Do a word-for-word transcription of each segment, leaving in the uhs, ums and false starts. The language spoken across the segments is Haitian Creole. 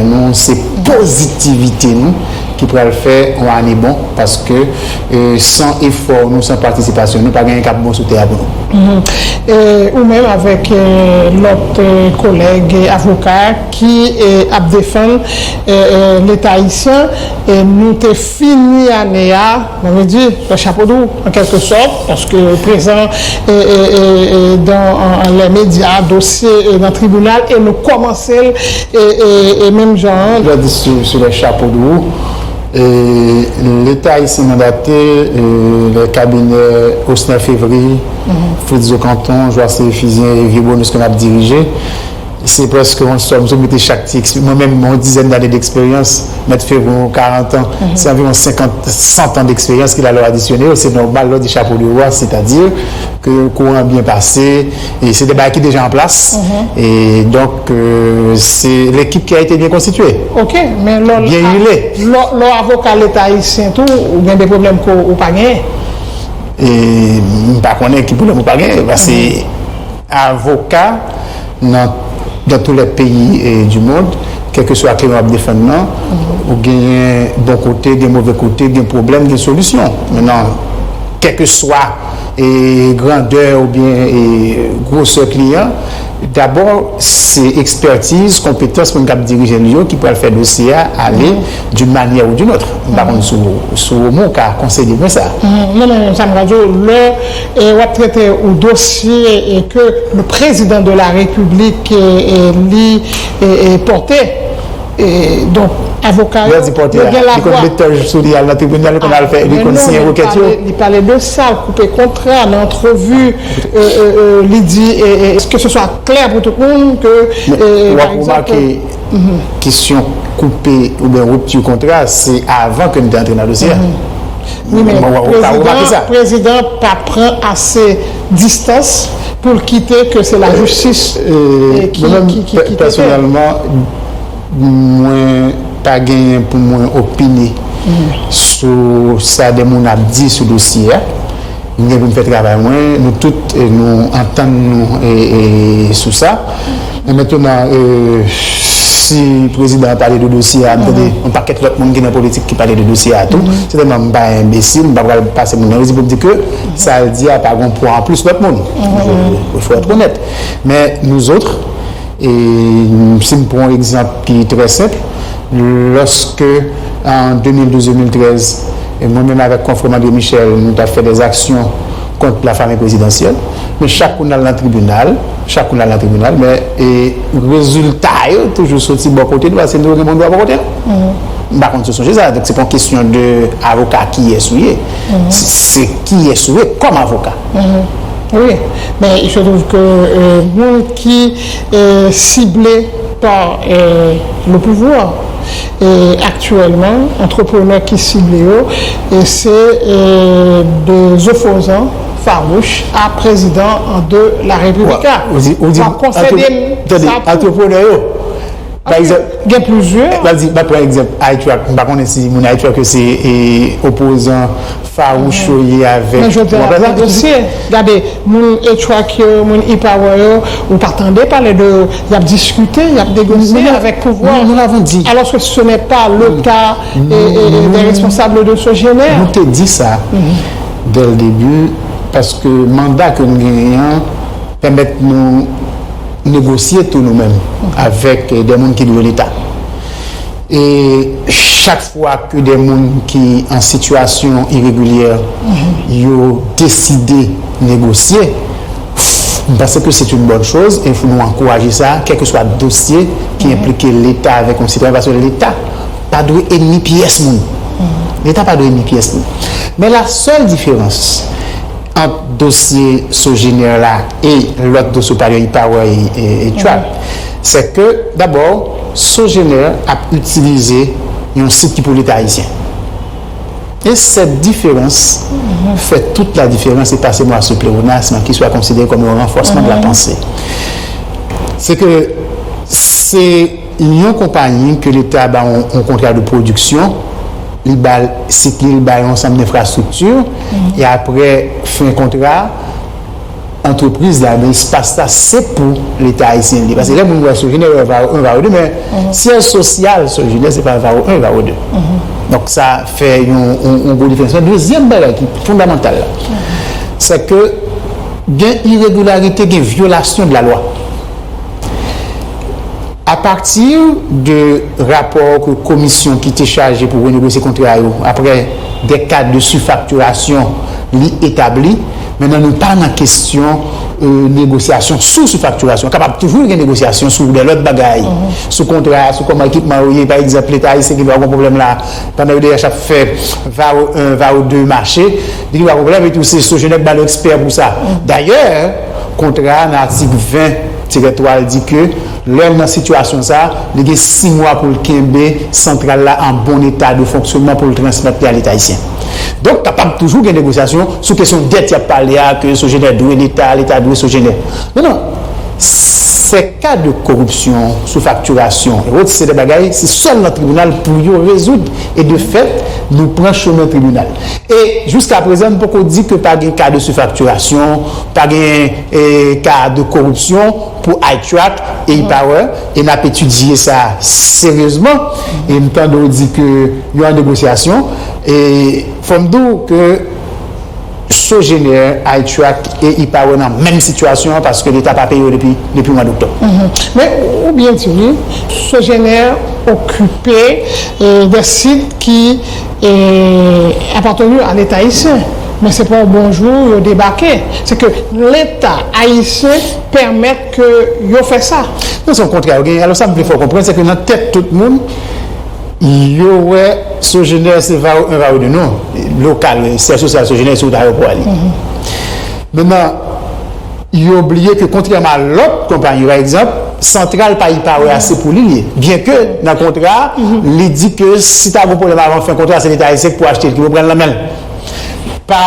nou, se pozitivite nou ki pral fè yon ane bon, paske, e, san efò nou, san patisipasyon nou, pa gen anyen k ap bon sou tè a pou nou. E, ou menm avèk, e, lòt, e, kolèg, e, avoka ki, e, ap defann, e, e, Leta ayisyen, e, nou te fini ane a, mwen vle di, chapo dou, an kèlke sòt, paske prezan, e, e, e, e, dan, an, an lè medya, dosye, e, nan tribinal, e nou kòmanse l, e, e, e menm jan an. Lè di sou, sou lè chapo dou, e, Leta ayisyen mandate, e, lè kabinè Osner Fevry, Fritz Ocanton, Joacé Ephizien e Vieux Bonus ke m ap dirije. Se prèske yon sòm, si w mete chak ti ekspe-, mwen menm, yon dizèn dane deksperyans, Mèt Fevron, karant an, se anviwon senkant, sant an deksperyans ke lalwa adisyone yo, se nòmal lè w di chapo de wa, sètadi ke kouran an byen pase, e se de bagay ki deja an plas, e donk, e, se l'équipe qui a été bien constituée. Ok, men lè w, byen huilée. Lè w, lè w avoka Leta ayisyen tou, ou gen de pwoblèm ke w pa genyen. E m pa konnen ki pwoblèm ou pa genyen, paske avoka nan, dans tous les pays, e, du monde, kèlkeswa ke w ap defann nan, ou genyen bon kote, gen move kote, gen pwoblèm, gen solisyon. Mentnan, kèlkeswa, e, grandè oubyen, e, gwosè kliyan, dabò, se ekspètiz, konpetans moun k ap dirije l yo ki pral fè dosye a ale d'une manière ou d'une autre. M pa konn si w, si w ou ka konseye mwen sa. Non, non, non, sa m ka di w, lè, e, w ap trete yon dosye, e, ke le président de la République, e, e, li, e, e, pòte, e, donk, avoka yo, yo gen lavwa. Lè w di pòte a, li konn met tòj sou li, al nan tribinal, li konn al fè, li konn siyen rekèt yo. Li pale de sa, koupe kontra, nan antrevi, e, e, e, li di, e, e, ke se swa klè pou tout moun ke, e, w ap remake, kesyon koupe oubyen ripti kontra, se avan ke n te antre nan dosye a. Wi, men prezidan, prezidan pa pran ase distans pou l kite ke se lajistis, e, ki, ki, ki, ki te fè. Pèsonèlman, mwen pa genyen pou mwen opine sou sa de moun ap di sou dosye a. M gen pou m fè travay mwen, nou tout, e, nou antann nou, e, e, sou sa. Men mentnan, e, si prezidan an pale de dosye a, m tande yon pakèt lòt moun ki nan politik ki pale de dosye a tou. Sètènman, m pa enbesil, m pa pral pase moun nan redi pou m di ke sa l di a pa gen pwa anplis lòt moun. Il faut être honnête. Men nouzòt, e si m pran yon egzanp ki trè senp, lòske an de mil douz de mil trèz, e mwen menm avèk konfrè m André Michel, nou t ap fè dèzaksyon kont la famille présidentielle, men chak kou n al nan tribinal, chak kou n al nan tribinal, men, e, rezilta yo toujou soti bò kote nou, paske nou gen moun dwa bò kote nou. M pa konn si w sonje sa, donk se pa yon kesyon de avoka kiyès ou ye. Se, se kiyès ou ye kòm avoka. Wi, men il se trouve que, euh, moun ki, euh, sible pa, euh, le pouvoir, euh, aktyèlman, antreprenè ki sible yo, e se, euh, des opposants farouches à président de la République. Ou di, ou di, w ap konsède m sa tou. Antreprenè yo. Pa egzanp, gen plizyè. M ap di, m ap pran egzanp iTrack. M pa konnen si moun iTrack yo se, e, opozan fawouch yo ye avèk. Men jodi a, n ap pran dosye. Gade, moun iTrack yo, moun ePower yo, ou pa tande pale de yo. Y ap diskite, y ap negosye avèk pouvwa. Alòske ce n'est pas le cas, e, e, e, des responsables de Sogener. Nou te di sa dès le début, paske manda ke n genyen an pèmèt nou negosye tou nou menm avèk, e, de moun ki dwe Leta. E chak fwa ke de moun ki an sitiyasyon iregilyè yo deside negosye, m panse ke se yon bòn choz e fò nou ankouraje sa, kèlkeswa dosye ki enplike Leta avèk yon sitwayen, paske Leta pa dwe enmi pyès moun. Leta pa dwe enmi pyès moun. Men la sèl diferans ant dosye Sogener la e lòt dosye w pale yo, ePower e, e, e Track, se ke, dabò, Sogener ap itilize yon sit ki pou Leta ayisyen. E sèt diferans fè tout la diferans, e pase mwa sou plewonasman ki swa konsidere kòm yon ranfòsman de la panse. Se ke se yon konpayi ke Leta ba yon, yon kontra de pwodiksyon, li ba l sit li, li ba l yon ansanm enfrastrikti, e apre fen kontra a, antrepriz la, men espas la, se pou Leta ayisyen li. Paske lè moun wè Sogener, wè Varreux un, Varreux deux, men syèj sosyal Sogener, se pa Varreux un, Varreux deux. Donk, sa fè yon, yon, yon gwo diferans. Men dezyèm bagay ki fondamantal la, se ke gen iregilarite, gen vyolasyon de la lwa. Apati de rapò ke komisyon ki te chaje pou renegosye kontra yo, apre de ka de sifaktirasyon, li etabli, mentnan nou pa nan kesyon, e, negosyasyon sou sifaktirasyon. Kapab toujou gen negosyasyon sou de lòt bagay, sou kontra, sou kòman ekipman yo ye. Pa egzanp, Leta ayisyen gen dwa gen pwoblèm la, pandan yo deja ap fè Varreux un, Varreux deux mache, li gen dwa gen pwoblèm, epi se Sogener ki ba nou ekspè pou sa. Dayè, kontra a nan atik ven tirè twa, l di ke lè nan sitiyasyon sa a, li gen sis mwa pou l kenbe santral la an bon eta de fonksyonman pou l transmèt li a Leta ayisyen. Donk, kapab toujou gen negosyasyon sou kesyon dèt y ap pale a, ke Sogener dwe Leta, Leta dwe Sogener. Non, non. Se ka de koripsyon, sou faktirasyon, e wòt, se de bagay, se sèl nan tribinal pou yo rezoud. E de fèt, nou pran chemen tribinal. E jiska prezan, nou poko di ke pa gen ka de sifaktirasyon, pa gen, e, ka de koripsyon pou iTrack e iPower, e n ap etidye sa seryezman. E m tande w di ke yo an negosyasyon. E fò m di w ke Sogener, iTrack e iPower nan menm sitiyasyon an paske Leta pa peye yo depi, depi mwa doktòb. Men, ou byen di wi, Sogener okipe, e, de sit ki, e, apateni a Leta ayisyen. Men se pa yon bon jou yo debake. Se ke Leta ayisyen pèmèt ke yo fè sa. Non, se yon kontra yo genyen. Alò, sa m vle fè w konprann, se ke nan tèt tout moun, yo wè Sogener se Varreux un, Varreux deux. Non, lokal, syèj sosyal Sogener se wout ayewopò a li. Mentnan, yo bliye ke kontrèman a lòt konpayi, pa egzanp, santral pa iPower a, se pou li li ye. Byenke nan kontra a, li di ke si ta gen pwoblèm avan fen kontra, se Leta ayisyen ki pou achte l, ki pou pran l nan men l. Pa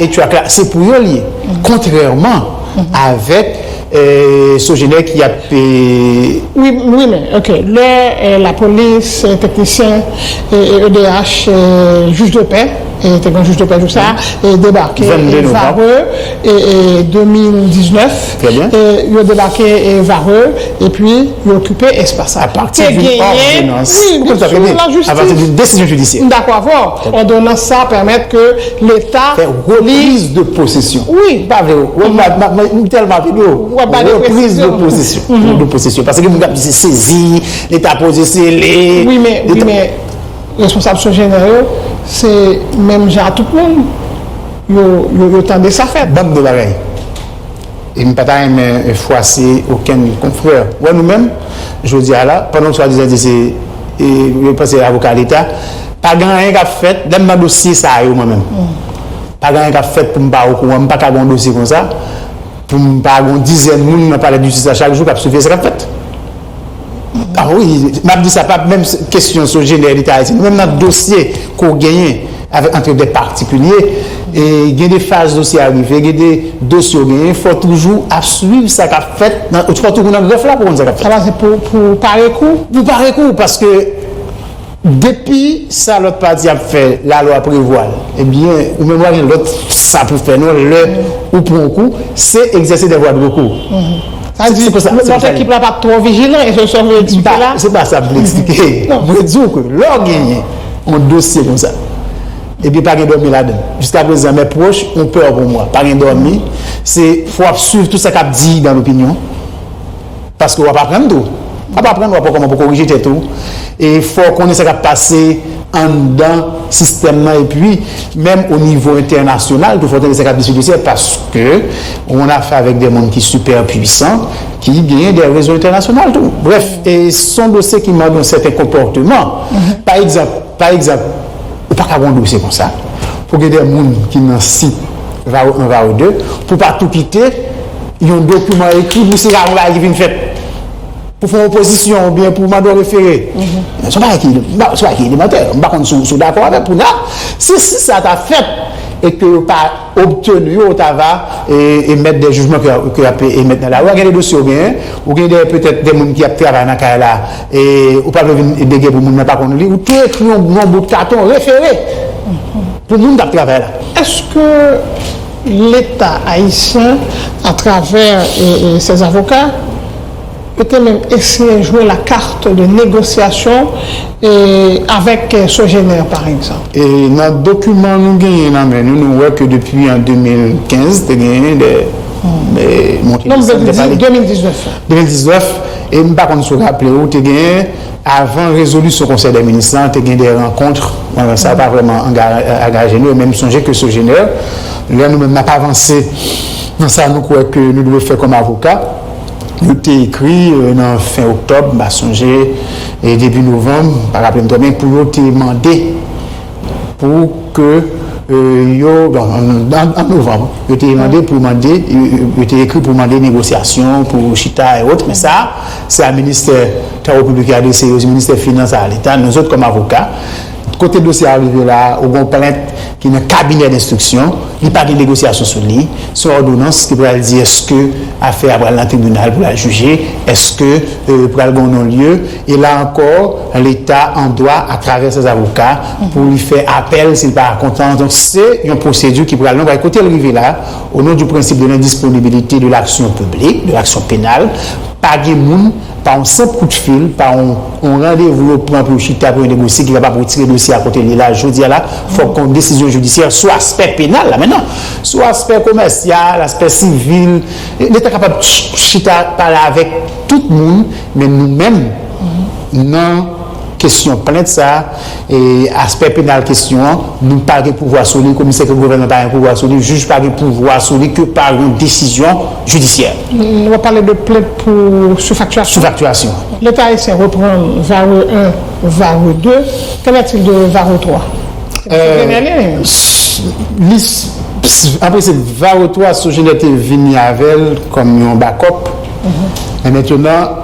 iTrack la, se pou yo li ye. Kontrèman avèk, e, Sogener ki ap, e, Wi, wi, men, ok. Lè, e, lapolis, e, teknisyen, e, e, E D H, e, jij de pè, e, te gen jij de pè jou sa, e, debake, e, Varreux, e, e, de mil diznèf, e, yo debake, e, Varreux, epi yo okipe espas la. Apati d'une ordonnance. Te genyen, wi, byen si, lajistis. Apati d'une décision judiciaire. M dakò avè w. Òdonans sa pèmèt ke Leta fè reprise de possession. Wi. M pa vle, m tèlman vle di w. Reprise de possession. De possession. Paske gen moun k ap di se sezi, Leta poze sele. Wi, men, wi, men responsab Sogener yo, se menm jan a tout moun. Yo, yo, yo tande sa fèt. Ban m de bagay. E m pa ta renmen, e, fwase okenn konfrè. Ou wè nou menm, jodi a la, pandan w swadizan di se, e, yo panse avoka Leta, pa gen anyen k ap fèt, lè m nan dosye sa yo mwen menm. Pa gen anyen k ap fèt pou m pa okouran, m pa ka gen yon dosye konsa, pou m pa gen yon dizèn moun nan palè de jistis la chak jou k ap siveye sa k ap fèt. A wi, m ap di sa, pa menm kesyon Sogener Leta ayisyen. Nou menm nan dosye ke w genyen avèk, antre de patikilye, e gen de faz dosye a rive, gen de dosye w genyen, fò toujou ap swiv sa k ap fèt, nan, fò toujou nan grèf la pou konn sa k ap fèt. Sa vle di pou, pou pare kou? Pou pare kou, paske depi sa lòt pati ap fè, lalwa prevwa l, ebyen, ou menm w a gen lòt sa pou fè non, lè ou pran yon kou, se egzèse de vwa de rekou. Sa vle di, lòt ekip la p ap twò vijilan, e se sa w vle eksplike la? Se pa sa m vle eksplike. Mwen di w ke lè w genyen yon dosye konsa, ebyen, pa gen dòmi ladan l. Jiska prezan, mes proches ont peur pour moi. Pa gen dòmi. Se fò w ap swiv tout sa k ap di dans l'opinion. Paske w ap aprann tou. W ap aprann, w ap wè kòman pou korije tèt ou. E fò w konnen sa k ap pase anndan sistèm nan, epi menm o nivo entènasyonal tou, fò w tande sa k ap di sou dosye a, paske ou an afè avèk de moun ki sipè pwisan, ki genyen de rezo entènasyonal tou. Brèf, e se yon dosye ki mande yon sèten konpòteman. Pa egzanp, pa egzanp, ou pa ka gen yon dosye konsa, pou gen de moun ki nan sit Varreux un, Varreux deux, pou pa tou kite yon dokiman ekri pou si yon bagay ki vin fèt, pou fè yon opozisyon oubyen pou mande yon refere. Se yon bagay ki, se yon bagay ki elemantè. M pa konn si w, si w dakò avè m, pou n a, si, si sa ta fèt e ke yo pa obteni yo, yo ta va, e, emèt de jijman ke, ke y ap emèt nan lari a. Gen de dosye w genyen, ou gen de, petèt, de moun ki ap travay nan kay la, e ou pa vle vin dege pou moun nan pa konn li, ou te ekri yon, yon bout katon refere pou moun k ap travay la. Èske Leta ayisyen, atravè e, e, ses avoka, yo te menm eseye jwe la carte de négociation e, avèk e, Sogener, pa egzanp. E nan dokiman nou genyen nan men nou, nou wè ke depi an de mil kenz, te genyen de, de monte Non, m vle di de mil diznèf la. de mil diznèf, e m pa konn si w raple w, te genyen, avan rezolisyon Konsèy dè Minis la, te gen de rankont, sa pa vrèman anga- angaje nou, e menm sonje ke Sogener, lè nou menm n ap avanse nan sa nou kwè ke nou dwe fè kòm avoka, yo te ekri e, nan fen oktòb, m pa sonje, e debi novanm, m pa raple m trè byen, pou yo te mande pou ke e, yo, bon, an, an, an novanm, yo te mande pou mande, yo, yo te ekri pou mande negosyasyon, pou chita e ot, men sa, se a ministè Travo Piblik yo adrese yo, se ministè Finans a Leta, nou zòt kòm avoka. Kote dosye a rive la, ou gon plent ki nan kabinè denstriksyon, li pa gen negosyasyon sou li, se yon òdonans ki pral di èske afè a pral nan tribinal pou l al jije, èske e, pral gen yon non-lye, e la ankò, Leta an dwa, atravè ses avoka, pou li fè apèl si l pa kontan. Donk, se yon pwosedi ki pral long. Kote l rive la, au nom du principe de l'indisponibilité de l'action publique, de l'action pénale, pa gen moun, pa yon senp kout fil, pa yon, yon randevou yo pran pou yo chita, pou yo negosye, ki kapab retire dosye a kote l ye la, jodi a la, fòk gen yon desizyon jidisyè sou aspè penal la. Mentnan, sou aspè komèsyal, aspè sivil, Leta kapab ch- chita pale avèk tout moun, men nou menm, nan kesyon plent sa, e aspè penal kesyon an, nou pa gen pouvwa sou li, komisè ke gouvènman pa gen pouvwa sou li, jij pa gen pouvwa sou li, ke pa yon desizyon jidisyè. Nou va pale de plent pou sou faktirasyon. Sou faktirasyon. Leta ayisyen reprann Vare un, Vare deux. Qu'en est-il de Vare trois? Se Sogener li, wi. Li, apre se Vare twa, Sogener te vini avè l kòm yon bakòp. Men mentnan,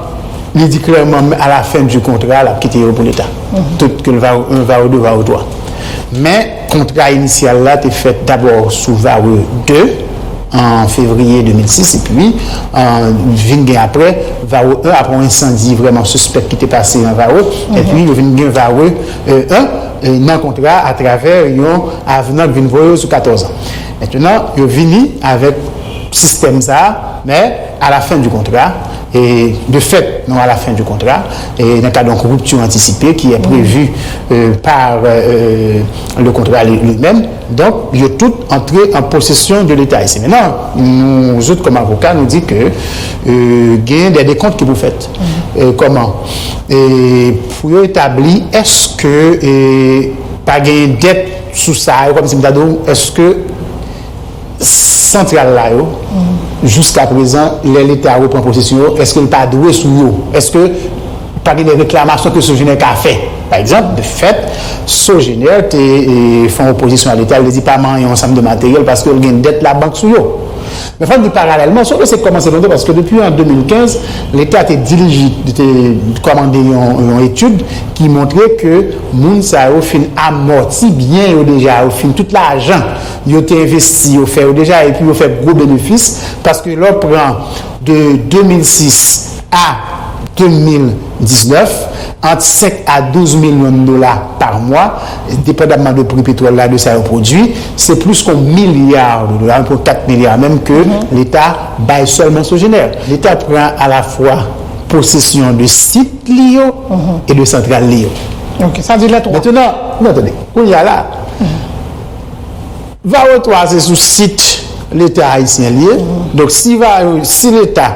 li di klèman, à la fin du contrat, l ap kite yo pou Leta. Tout ke l Vare un, Vare deux, Vare twa. Men, kontra inisyal la te fèt dabò sou Vare deux, an fevriye de mil sis, epi, an, vin gen apre, Vare un, apre yon ensandi vrèman sispèk ki te pase nan Vare, epi yo vin gen Vare, e, un, e, nan kontra atravè yon avenan k vin voye yo sou katòz an. Mentnan, yo vini avèk sistèm sa a, men à la fin du contrat, e de fèt, non, à la fin du contrat, e nan kad yon rupture anticipée qui est prévue, euh, par, euh, le contrat lui- lui-même, donk, yo tout antre an posesyon de Leta ayisyen. Mentnan, nou, zòt kòm avoka, nou di ke, euh, gen de dekont ki pou fèt. Euh, kòman? E pou yo etabli, èske, euh, pa gen dèt sou sa yo, kòmsi m ta di w, èske santral la yo, jiska prezan, lè Leta repran posesyon yo, èske l pa dwe sou yo? Èske pa gen de reklamasyon ke Sogener ka fè? Pa egzanp, de fèt, Sogener te, e, fè yon opozisyon a Leta, li di pa manyen yon ansanm de materyèl paske l gen dèt labank sou yo. Men fò n di paralèlman, se yon dosye k kòmanse lontan, paske depi an de mil kenz, Leta te dilije, te kòmande yon, yon etid ki montre ke moun sa yo fin amòti byen yo deja, yo fin tout lajan yo te envesti yo fè yo deja, epi yo fè gwo benefis, paske lè w pran de de mil sis a de mil diznèf, ant senk a douz milyon dola pa mwa, depandamman de pri petwòl la, de sa yo pwodui, se plis ke yon milya de dola, yon kat milya menm ke Leta bay sèlman Sogener. Leta pran alafwa posesyon de sit li yo e de santral li yo. Ok, sa di lè twa. Mentnan, non, tande, kounye a la, Vare twa se sou sit Leta ayisyen li ye. Donk, si Vare, si Leta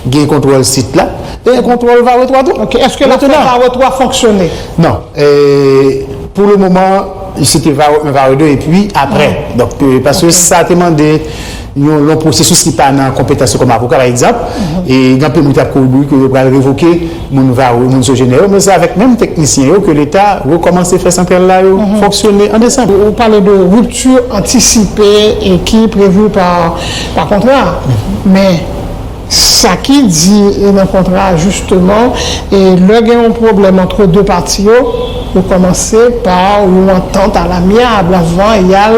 gen kontwòl sit la, li gen kontwòl Vare twa tou. Ok, èske l ap fè Vare twa fonksyone? Non. E, pou le moman, se te Vare un, Vare deux, epi apre. Donk, e, paske sa te mande yon long pwosesis ki pa nan konpetans yo kòm avoka, pa egzanp, e gen anpil moun ki t ap kouri bri ke yo pral revoke moun Vare, moun Sogener yo, men se avèk menm teknisyen yo ke Leta rekòmanse fè santral la yo fonksyone an desanm. Ou pale de rupture anticipée e ki previ pa, pa kontra. Men sa ki di nan kontra a, jisteman, e lè gen yon pwoblèm ant de pati yo, yo kòmanse pa yon antant à l'amiable avan y al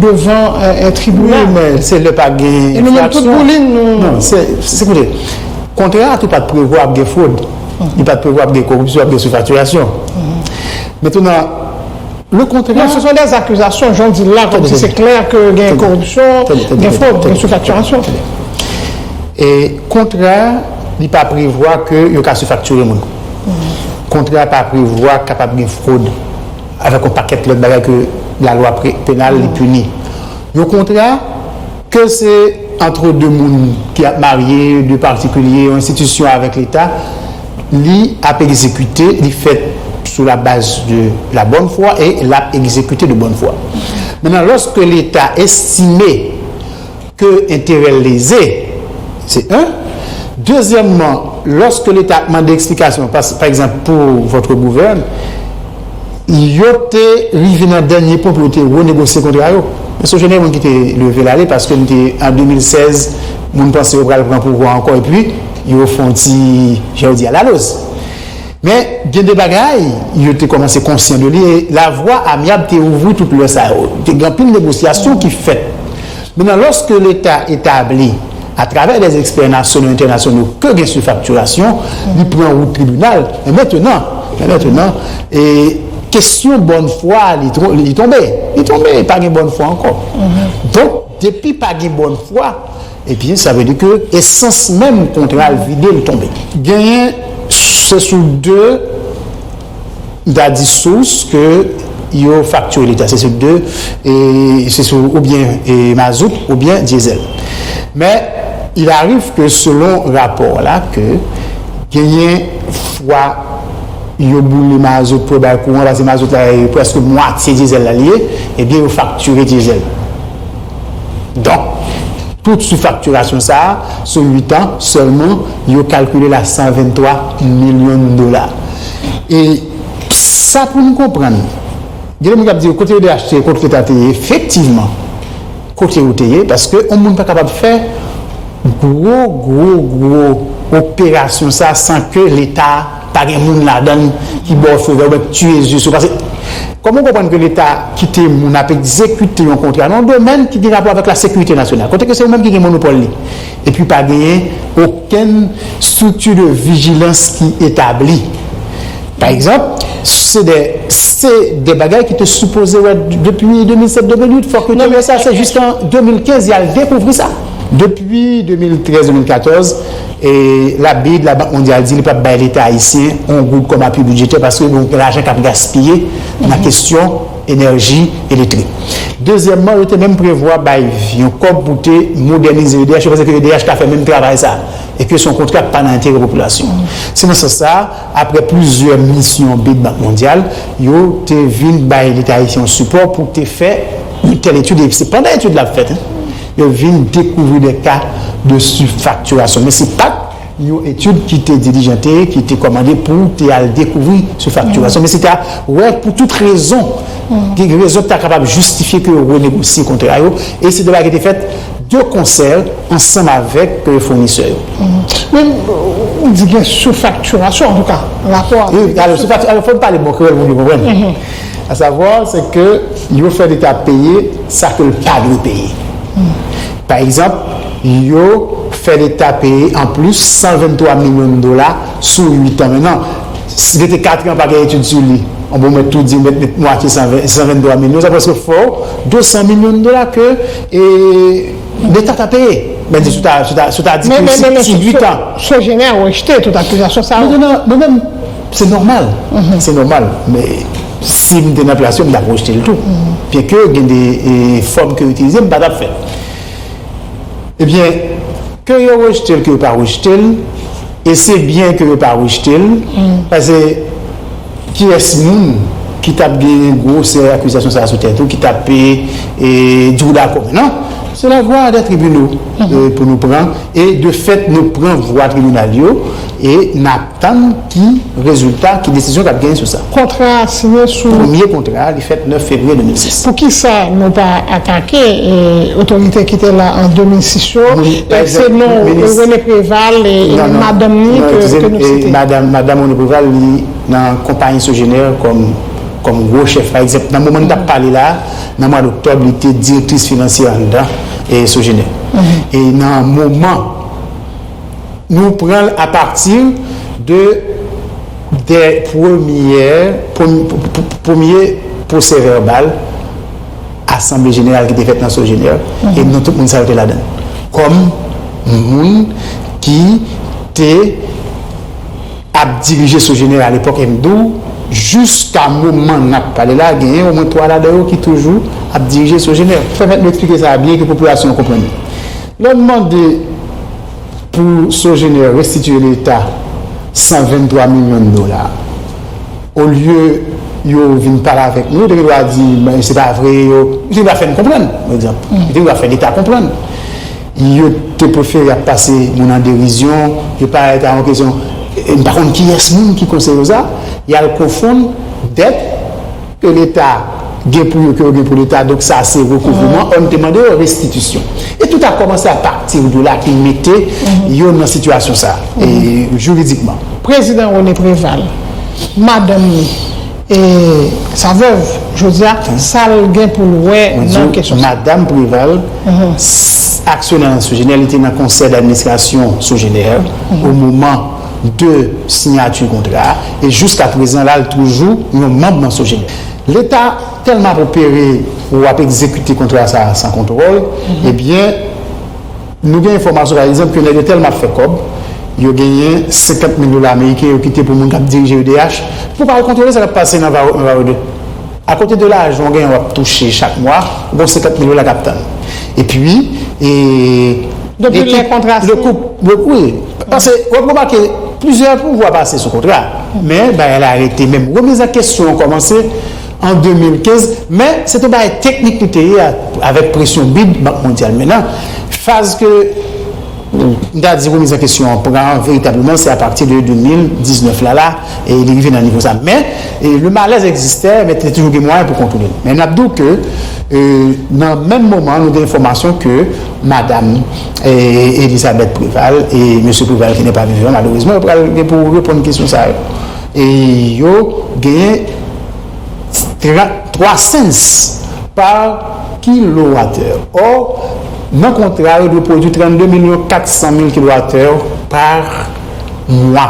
devan, e, e, tribinal. Wi, men se lè pa gen enfraksyon. E nou menm tout boulin nou. Non, se, se, koute, kontra a tou pa t prevwa ap gen fwod. Li pa t prevwa ap gen koripsyon, ap gen soufaktirasyon. Mentnan, Le contrat. Non, ce sont des accusations, jan w di l la, kòmsi se klè ke gen koripsyon, gen fwod, gen soufaktirasyon. E kontra a, li pa prevwa ke yo ka sifaktire moun. Kontra a pa prevwa kapab gen fwod avèk yon pakèt lòt bagay ke lalwa pre- penal li pini. Yon kontra, ke se antre de moun ki ap marye, de patikilye, yon enstitisyon avèk Leta, li ap egzekite, li fèt sou la baz de la bonne foi e l ap egzekite de bonne foi. Mentnan, lòske Leta estime ke enterè l leze, se un. Dezyèmman, lòske Leta ap mande eksplikasyon, pa, pa egzanp, pou votre gouverne, yo te rive nan dènye pwen pou yo te renegosye kontra yo. Men Sogener, moun ki te leve l ale, paske m te, an de mil sèz, moun panse yo pral pran pouvwa ankò, epi yo fè yon ti, jan yo di a, laloz. Men, gen de bagay, yo te kòmanse konsyan de li, e lavwa amyab te ouvri tout lè sa yo. Te gen anpil negosyasyon ki fèt. Mentnan, lòske Leta etabli, atravè des experts nationaux et internationaux, ke gen sifaktirasyon, li pran wout tribinal. Men mentnan, men mentnan, e kesyon bonne foi, li, tro- li tonbe. Li tonbe, pa gen bonne foi ankò. Donk, depi pa gen bonne foi, ebyen, sa vle di ke esans menm kontra a vide, l tonbe. Genyen, se sou de, m ta di sous ke yo faktire Leta, se sou de, e se sou oubyen, e, mazout oubyen dyezèl. Men, il arrive ke selon rapò la, ke genyen fwa yo boule mazout pou yo bay kouran, paske mazout la, e prèske mwatye dyezèl la li ye, ebyen, yo faktire dyezèl. Donk, tout sifaktirasyon sa a, sou uit an sèlman, yo kalkile l a san venntwa milyon dola. E sa pou nou konprann, gen de moun k ap di, kote yo te achte, kote Leta te ye, efektivman, kote yo te ye, paske yon moun pa kapab fè gwo, gwo, gwo operasyon sa san ke Leta pa gen moun ladan l ki ba w feu vert oubyen k tiye zye sou. Paske, kòman w konprann ke Leta kite moun ap egzekite yon kontra nan yon domèn ki gen rapò avèk la sekirite nasyonal, kote ke se yo menm ki gen monopòl li, epi pa genyen okenn estrikti de vijilans ki etabli? Pa egzanp, se de, se de bagay ki te sipoze wè depi de mil sèt, de mil uit, fòk yo te wè sa, se jistan de mil kenz y al dekouvri sa. Depi de mil trèz, de mil katòz, e la BID, Labank Mondyal di li p ap bay Leta ayisyen yon goud kòm apui bidjetè paske gen lajan k ap gaspiye nan kesyon enèji elektrik. Dezyèmman, yo te menm prevwa bay yon kòb pou te modènize EDH, yo panse ke EDH ka fè menm travay sa, e ke se yon kontra k pa nan enterè popilasyon. Se nan sans sa a, apre plizyè misyon BID, Bank Mondyal, yo te vin bay Leta ayisyen yon sipò pou te fè yon tèl etid, e se pandan etid la ap fèt, en, yo vin dekouvri de ka de sifaktirasyon. Men se pa t yon etid ki te dilijante, ki te kòmande pou te al dekouvri sifaktirasyon. Men se ta wè pou tout rezon, ki rezon ki ta kapab jistifye ke yo renegosye kontra yo, e se de bagay ki te fèt de konsè ansanm avèk, e, founisè yo. Men, ou di gen sifaktirasyon, antouka, rapò a. Wi, alò, sifakti- alò, fò n pale bon kreyòl pou nou konprann. Asavwa, se ke yo fè Leta peye sa ke l pa dwe peye. Pa egzanp, yo fè Leta peye anplis san venntwa milyon dola sou uit an. Mentnan, si rete kat an pa gen etid sou li, on bon mèt tou di, mèt, mèt mwatye san venntwa milyon, sa prèske fè w de san milyon dola ke, e, Leta ta peye. Men di sou ta, sou ta, sou ta di ke si, si uit an. Sogener rejte tout akizasyon sa yo. Non, non, non, mwen menm, se nòmal. Se nòmal. Men si m te nan plas yo, m t ap rejte l tou. Byenke gen de, e, fòm ke yo itilize, m pa t ap fè l. Ebyen, ke yo rejte l, ke yo pa rejte l, e se byen ke yo pa rejte l, paske kiyès moun ki t ap genyen gwosè akizasyon sa a sou tèt ou, ki t ap, e, e, di w dakò? Men non, se la voie des tribunaux, e, pou nou pran, e de fèt, nou pran vwa tribinal yo, e n ap tann ki rezilta, ki desizyon k ap genyen sou sa. Kontra a siyen sou. Premye kontra a, li fèt nèf fevriye de mil sis. Poukisa nou pa atake, e, otorite ki te la an de mil sis yo? E se non, e, René Préval e, e madanm ni ke, ke nou site. Madanm, madanm René Préval, li nan konpayi Sogener kòm, kòm gwo chèf. Pa egzanp, nan moman n t ap pale la, nan mwa doktòb, li te direktris finansyè anndan, e, Sogener. E nan moman Nou pran l apati de, de premyè, prem- premye pwosè vèbal Asanble Jeneral ki te fèt nan Sogener, e non tout moun sa yo te ladan l. Kòm moun ki te ap dirije Sogener alepòk, e m di w, jiska moman n ap pale la, genyen omwen twa ladan yo ki toujou ap dirije Sogener. Pèmèt nou eksplike sa a byen, ke popilasyon an konprann li. Lè n mande pou Sogener restitiye Leta san venntwa milyon dola, olye yo vin pale avèk nou, yo te gen dwa di, "Men, se pa vre," yo, yo te gen dwa fè n konprann, pa egzanp. Yo te gen dwa fè Leta konprann. Yo te prefere ap pase moun an derizyon, yo pa ta yon kesyon, e m pa konn kiyès moun ki konseye yo sa, y al konfonn dèt ke Leta gen pou yo, ke yo gen pou Leta, donk sa se rekouvreman, an te mande yo restitisyon. E tout a kòmanse a pati de la ki mete yo nan sitiyasyon sa, e jiridikman. Prezidan René Préval, madanm li, e sa vèv, jodi a, sa l gen pou l wè nan kesyon sa? Madanm Préval, s- aksyonè nan Sogener, li te nan konsèy d'administrasyon Sogener o moman de siyati kontra a, e jiska prezan la, l toujou yon manm nan Sogener. Leta tèlman ap opere ou ap egzekite kontra sa a san kontwòl, ebyen, nou gen enfòmasyon, pa egzanp, ke nèg yo tèlman ap fè kòb, yo genyen senkant mil dola ameriken yo kite pou moun k ap dirije E D H, pou pa al kontwole sa k ap pase nan Vare, nan Vare de. Akote de lajan w genyen w ap touche chak mwa, ou gen senkant mil dola k ap tann. Epi, e, Depi lè kontra siyen. Wi, paske w ap remake, plizyè pouvwa pase sou kontra, men bagay la rete menm. Remiz an kesyon an kòmanse an de mil kenz, men se te yon bagay teknik li te ye, avèk presyon bid Bank Mondyal. Mentnan, faz ke, m ta di, remiz an kesyon an pran veritableman, se apati de de mil diznèf la, la, e li rive nan nivo sa. Men, e, le malaise existait, men te toujou gen mwayen pou kontwole l. Men n ap di w ke, e, nan menm moman, nou gen enfòmasyon ke madanm, e, Elisabeth Préval e mesye Préval ki n'est pas vivant, malerezman, yo pral gen pou reponn kesyon sa yo. E yo genyen twa cents pa kilowatè. Or, nan kontra, yo dwe pwodui trannde milyon kat san mil kilowatè pa mwa.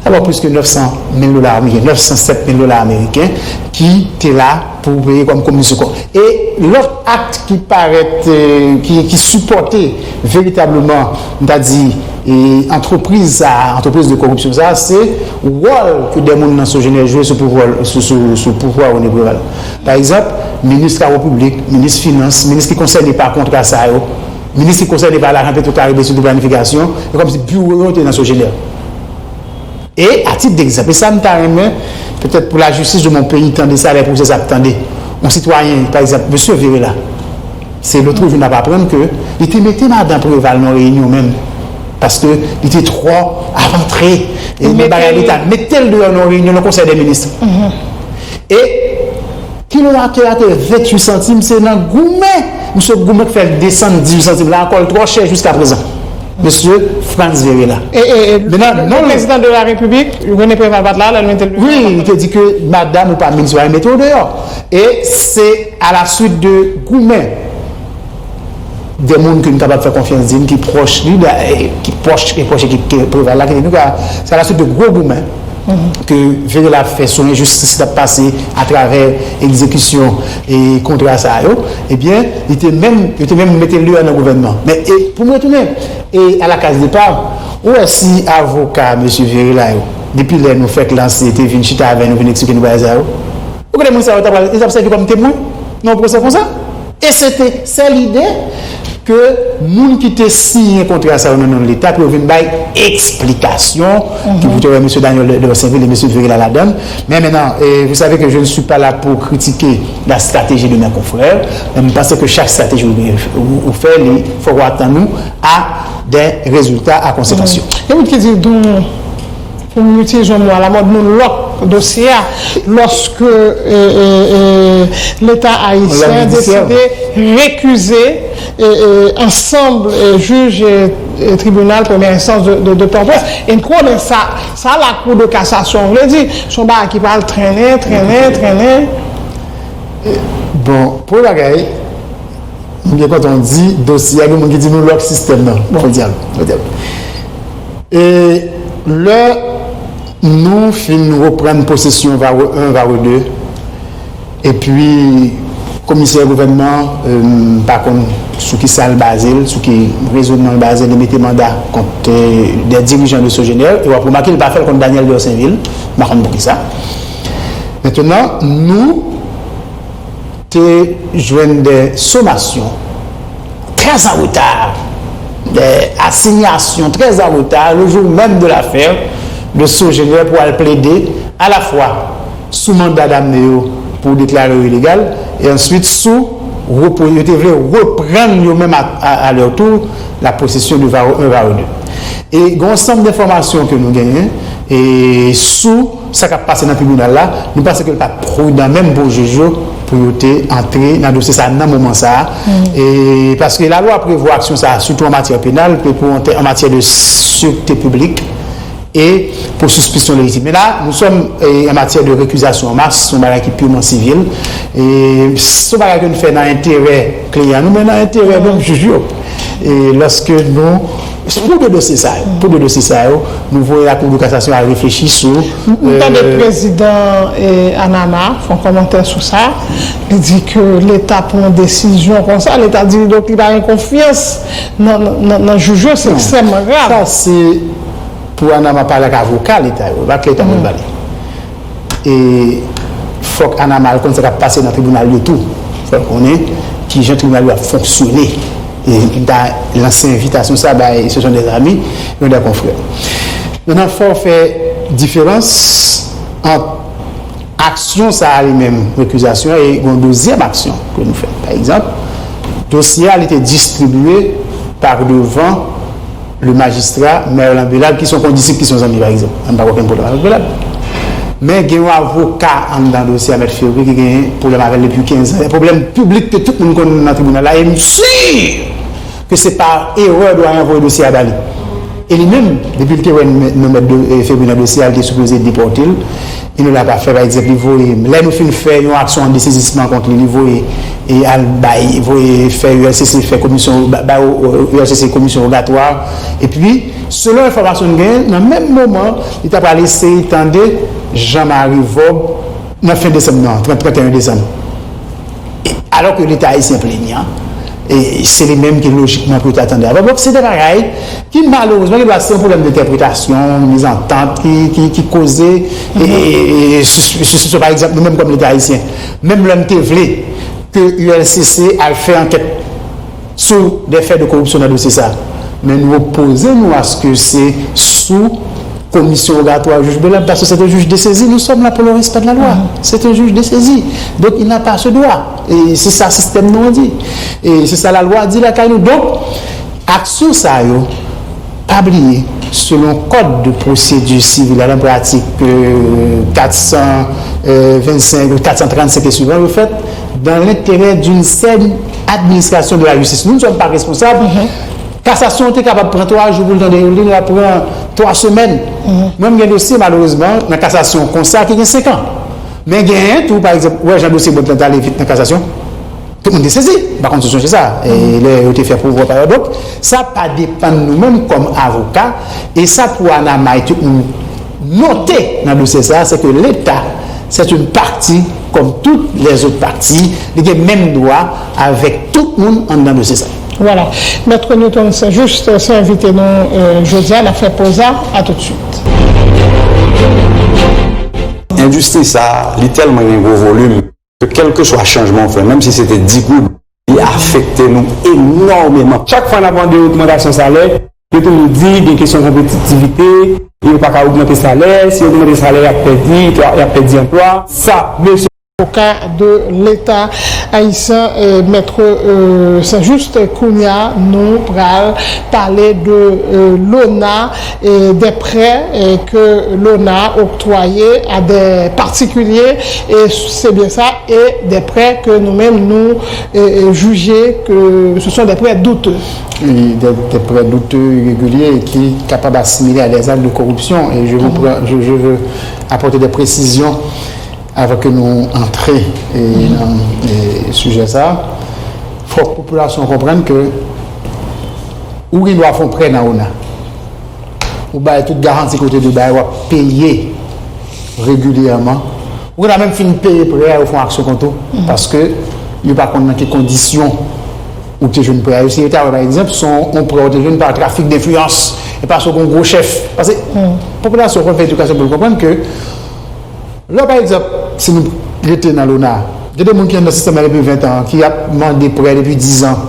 Sa va plis ke nèf san mil dola ameriken, nèf san sèt mil dola ameriken ki te la pou peye kòm komisyon. E lòt ak ki parèt, e, ki, ki sipòte veritableman, m ta di, e, antrepriz sa, antrepriz de koripsyon sa, se wòl ke de moun nan Sogener jwe sou pouvwa, sou, sou, sou pouvwa René Préval. Pa egzanp, minis travo piblik, minis finans, minis ki konsène pa kontra sa yo, minis ki konsène pa lajan Petwokaribe, sitou planifikasyon, e kòmsi biwo yo te nan Sogener. E, a tit d'egzanp, e sa m ta renmen, petèt pou lajistis de mon peyi tande sa, lè pwosè sa ap tande, yon sitwayen, pa egzanp, mesye Véré la, se lòt jou n ap aprann ke li te mete madan Préval nan reyinyon menm, paske li te twò avantre, e nan bagay Leta, mete l deyò nan reyinyon nan Konsèy dè Minis. E kilowatè a te venntuit santim, se nan goumen. Misye goumen k fè l desann dizuit santim la ankò, l twò chè jiska prezan. Mesye Frantz Véré la. E, e, e, Mentnan, le non, le prezidan de la Repiblik, René Préval pa t la, lè l mete l deyò. Wi, li te di ke madanm ou pa minis, yo mete w deyò. E se a la suit de goumen de moun ke n kapab fè konfyans di n ki pwòch li, e, ki pwòch, e pwòch ekip ke Préval la, ki te di nou, se a la suit de gwo goumen ke Véré la fè sou enjistis k t ap pase atravè egzekisyon e kontra sa yo, ebyen, li te menm, yo te menm mete l deyò nan gouvènman. Men, e, pou m retounen, e, à la case départ, ou wè si avoka mesye Véré la yo, depi lè nou fèk lanse, te vin chita avè nou, vin eksplike nou bagay sa yo, ou konnen moun sa yo t ap pral, yo t ap sèvi kòm temwen nan yon pwosè konsa? E se te, se lide ke moun ki te siyen kontra sa yo nan non Leta pou yo vin bay eksplikasyon, ki pou te wè mesye Daniel de, de Sainvil e mesye Véré la ladan l. Men mentnan, e, vous savez que je ne suis pas là pour critiquer la stratégie de mes confrères, men m panse ke chak estrateji ou, ou, ou fè, li, fòk ou atann ou a des résultats, à conséquence. Gen moun ki di, don, pou m itilize yon mo alamòd, nou lòk dosye a, lòske, e, e, e, Leta ayisyen deside rekize, e, e, ansanm, e, jij, e, e, tribinal premyè enstans de, de, de Pòtoprens. E n konnen sa, sa la Cour de cassation vle di, se yon bagay ki pral trennen, trennen, trennen. Bon, premye bagay, m byen kontan w di, dosye a, gen moun ki di nou lòk sistèm nan. Bon. Podyab, podyab. E lè nou fin reprann posesyon Vare en, Vare de, Epi, komisè gouvènman, euh, m pa konn sou ki sa l baze l, sou ki rezònman l baze l, li mete manda kont, euh, des dirigeants de Sogener, e w ap remake l pa fè l kont Daniel Dorsainville, m pa konn poukisa. Mentnan, nou te jwenn de somasyon très en retard, des assignations très en retard, le jour même de l'affaire de Sogener pou al plede alafwa sou manda damne yo pou deklare yo ilegal, e answit sou repo-, yo te vle reprann yo menm a, a, a leur tour la possession de Varreux un, Varreux deux. E gen yon ansanm denfòmasyon ke nou genyen e sou sa k ap pase nan tribinal la, nou panse ke l pa t pridan menm pou jij yo pou yo te antre nan dosye sa a nan moman sa a. E paske lalwa prevwa aksyon sa a, sitou an matyè penal, ke pou an tè-, an matyè de sûreté publique e pour suspicion légitime. Men la, nous sommes, eh, en matière de récusation en masse, se yon bagay ki purman sivil. E se yon bagay ke nou fè nan enterè kliyan nou, men nan enterè menm jij yo. E lòske nou, pou de dosye sa yo, pou de dosye sa yo, nou voye la Cour de cassation al reflechi sou, M tande eh, prezidan, eh, Anama fè yon kòmantè sou sa. Li di ke Leta pran yon desizyon konsa, Leta di donk li pa gen konfyans nan, nan, nan, nan jij yo, se Non. ekstrèmman grav. Sa se pou Anama pale ak avoka Leta yo, pa ak Leta pou l pale. E fòk Anama al konn sa k ap pase nan tribinal yo tou. Fòk konnen kijan tribinal yo ap fonksyone. E m ta lanse envitasyon sa bay, ce sont des amis, yon de confrères. Mentnan, fò w fè diferans ant aksyon sa a li menm, rekizasyon an, e yon dezyèm aksyon ke nou fè. Pa egzanp, dosye a li te distribiye par devan le magistrat Merlan Belad, ki se yon kondisip, ki se yon zanmi, pa egzanp. Mwen pa gen okenn pwoblèm avèk Belad. Men gen yon avoka anndan dosye a, Mèt Fevri, ki gen pwoblèm avè l depi kenz an. Pwoblèm piblik ke tout moun konn nan tribinal la, e m si ke se pa erè dwayen voye dosye a ba li. E li menm, depi l te wè non Mèt do-, eh, Fevri nan dosye a, li te sipoze depòte l. E nou la pa fè, pa egzanp, li voye, lè nou fin fè yon aksyon an desezisman kont li, li voye, e al bay, voye fè U L C C, fè komisyon, ba, ba U L C C komisyon wogatwa. Epi, selon enfòmasyon n genyen, nan menm moman, li ta pral eseye tande Jean Marie Vorbe nan fen desanm nan, trant, trant et un desanm. Alò ke Leta ayisyen plenyan, e se li menm ki lojikman pou yo ta tande avan. Donk, se de bagay ki, malerezman, gen dwa se yon pwoblèm dentèpretasyon, mizantant ki, ki, ki koze, e, e, e, e, sou, sou, sou, sou, pa egzanp, nou menm kòm Leta ayisyen, menm lè n te vle ke U L C C al fè ankèt sou de fè de koripsyon nan dosye sa a. Men nou opoze nou aske se sou komisyon wogatwa jij Belad, paske se te jij desezi, nous sommes là pour le respect de la loi. Se te jij desezi. Donk, il n'a pas ce droit. E se sa sistèm nou an di. E se sa lalwa di lakay nou. Donk, aksyon sa yo, pa bliye, selon Code de procédure civile à la pratique, euh, quatre cent vingt-cinq, quatre cent trente-cinq et suivant, yo fèt dans l'intérêt d'une saine administration de la justice. Nous ne sommes pas responsables. Kasasyon te kapab pran twa jou pou l tande yon li, li ap pran twa semèn. Mwen, m gen dosye, malerezman, nan kasasyon konsa ki gen senk an. Men genyen tou, pa egzanp, ou wè jan dosye Bondland t ale vit nan kasasyon. Tout moun te sezi, m pa konn si w sonje sa, e lè yo te fè pwovwa pa yo. Donk, sa pa depann nou menm kòm avoka, e sa pou Anama e tout moun note nan dosye sa, se ke Leta, c'est une partie comme toutes les autres parties, li gen menm dwa avèk tout moun anndan dosye sa. Voilà. Mèt Newton Saint-Juste, se envite nou, euh, jodi a, n ap fè poz la, à tout de suite. Endistri sa, li tèlman gen gwo volim ke kèlkeswa chanjman w fè, menm si se te dis goud, li afekte nou enòmeman. Chak fwa n ap mande ogmantasyon salè, yo toujou di gen kesyon konpetitivite, yo pa ka ogmante salè, si yo ogmante salè, y ap pèdi, y ap pèdi anplwa. Sa, mesye. Avoka de Leta ayisyen, eh, Mèt, eh, Saint-Just, kounye a, nou pral pale de, eh, l'ONA, eh, des prêts, eh, que l'ONA octroyait à des particuliers, et c'est bien ça, et des prêts que nous-mêmes, nous, eh, eh, juger que ce sont des prêts douteux. Oui, des, des prêts douteux, irréguliers, et qui capables assimilés à des actes de corruption. Et je vous prends, je, je veux apporter des précisions avan ke nou antre, e, nan, e, sijè sa a, fòk popilasyon an konprann ke ou gen dwa fè yon prè nan ONA. Ou bay tout garanti kote de bay, w ap peye regilyèman. Ou gentan menm fin peye prè a, yo fè yon aksyon kont ou, paske yo pa konn nan ki kondisyon ou te jwenn prè a. Yo, si yo ta wè, pa egzanp, se yon, yon prè ou te jwenn pa trafik denfliyans, e paske w gen yon gwo chèf. Paske popilasyon konn fè edikasyon pou l konprann ke, lè, pa egzanp, si nou rete nan lona, gen de moun ki anndan sistèm nan depi ven tan, ki ap mande prè depi diz an,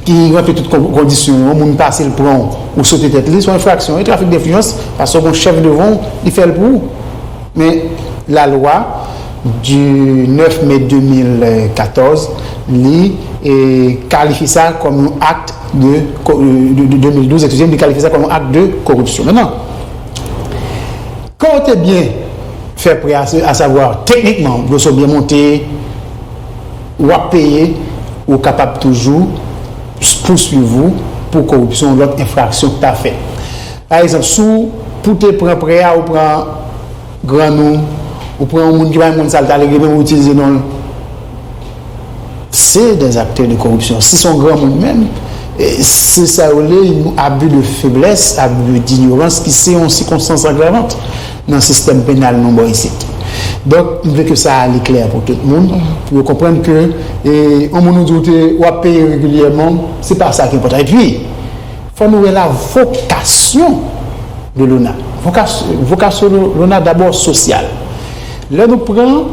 ki ranpli tout kon-, kondisyon yo, yon moun pase l pran w, ou sote tèt li, se yon enfraksyon. E trafik denfliyans, paske w gen yon chèf devan w, li fè l pou ou. Men lalwa du neuf mai deux mille quatorze, li, e, kalifye sa kòm yon akt de, ko-, de, de deux mille douze, excusez, li kalifye sa kòm yon akt de koripsyon. Mentnan, kan w te byen fè prè a, se, asavwa, teknikman, dosye w byen monte, w ap peye, ou kapab toujou pouswiv ou pou koripsyon, lòt enfraksyon k ta fèt. Pa egzanp, si w, pou te pran prè a, ou pran grann ou, ou pran yon moun ki pa menm konn sa l ta rele, men ou itilize non l. Se des acteurs de corruption. Si se yon granmoun menm, e, se sa yo rele yon abus de faiblesse, abus d'ignorance, ki se yon sikonstans agravant nan sistèm penal nou bò isit. Donk, m vle ke sa ale klè pou tout moun, pou yo konprann ke, e, yon moun ou di w te, w ap peye regilyèman, se pa sa ki enpòtan. Epi, fò nou wè la vocation de l'ONA. Vokas-, vocation de l'ONA, d'abord, sosyal. Lè nou pran,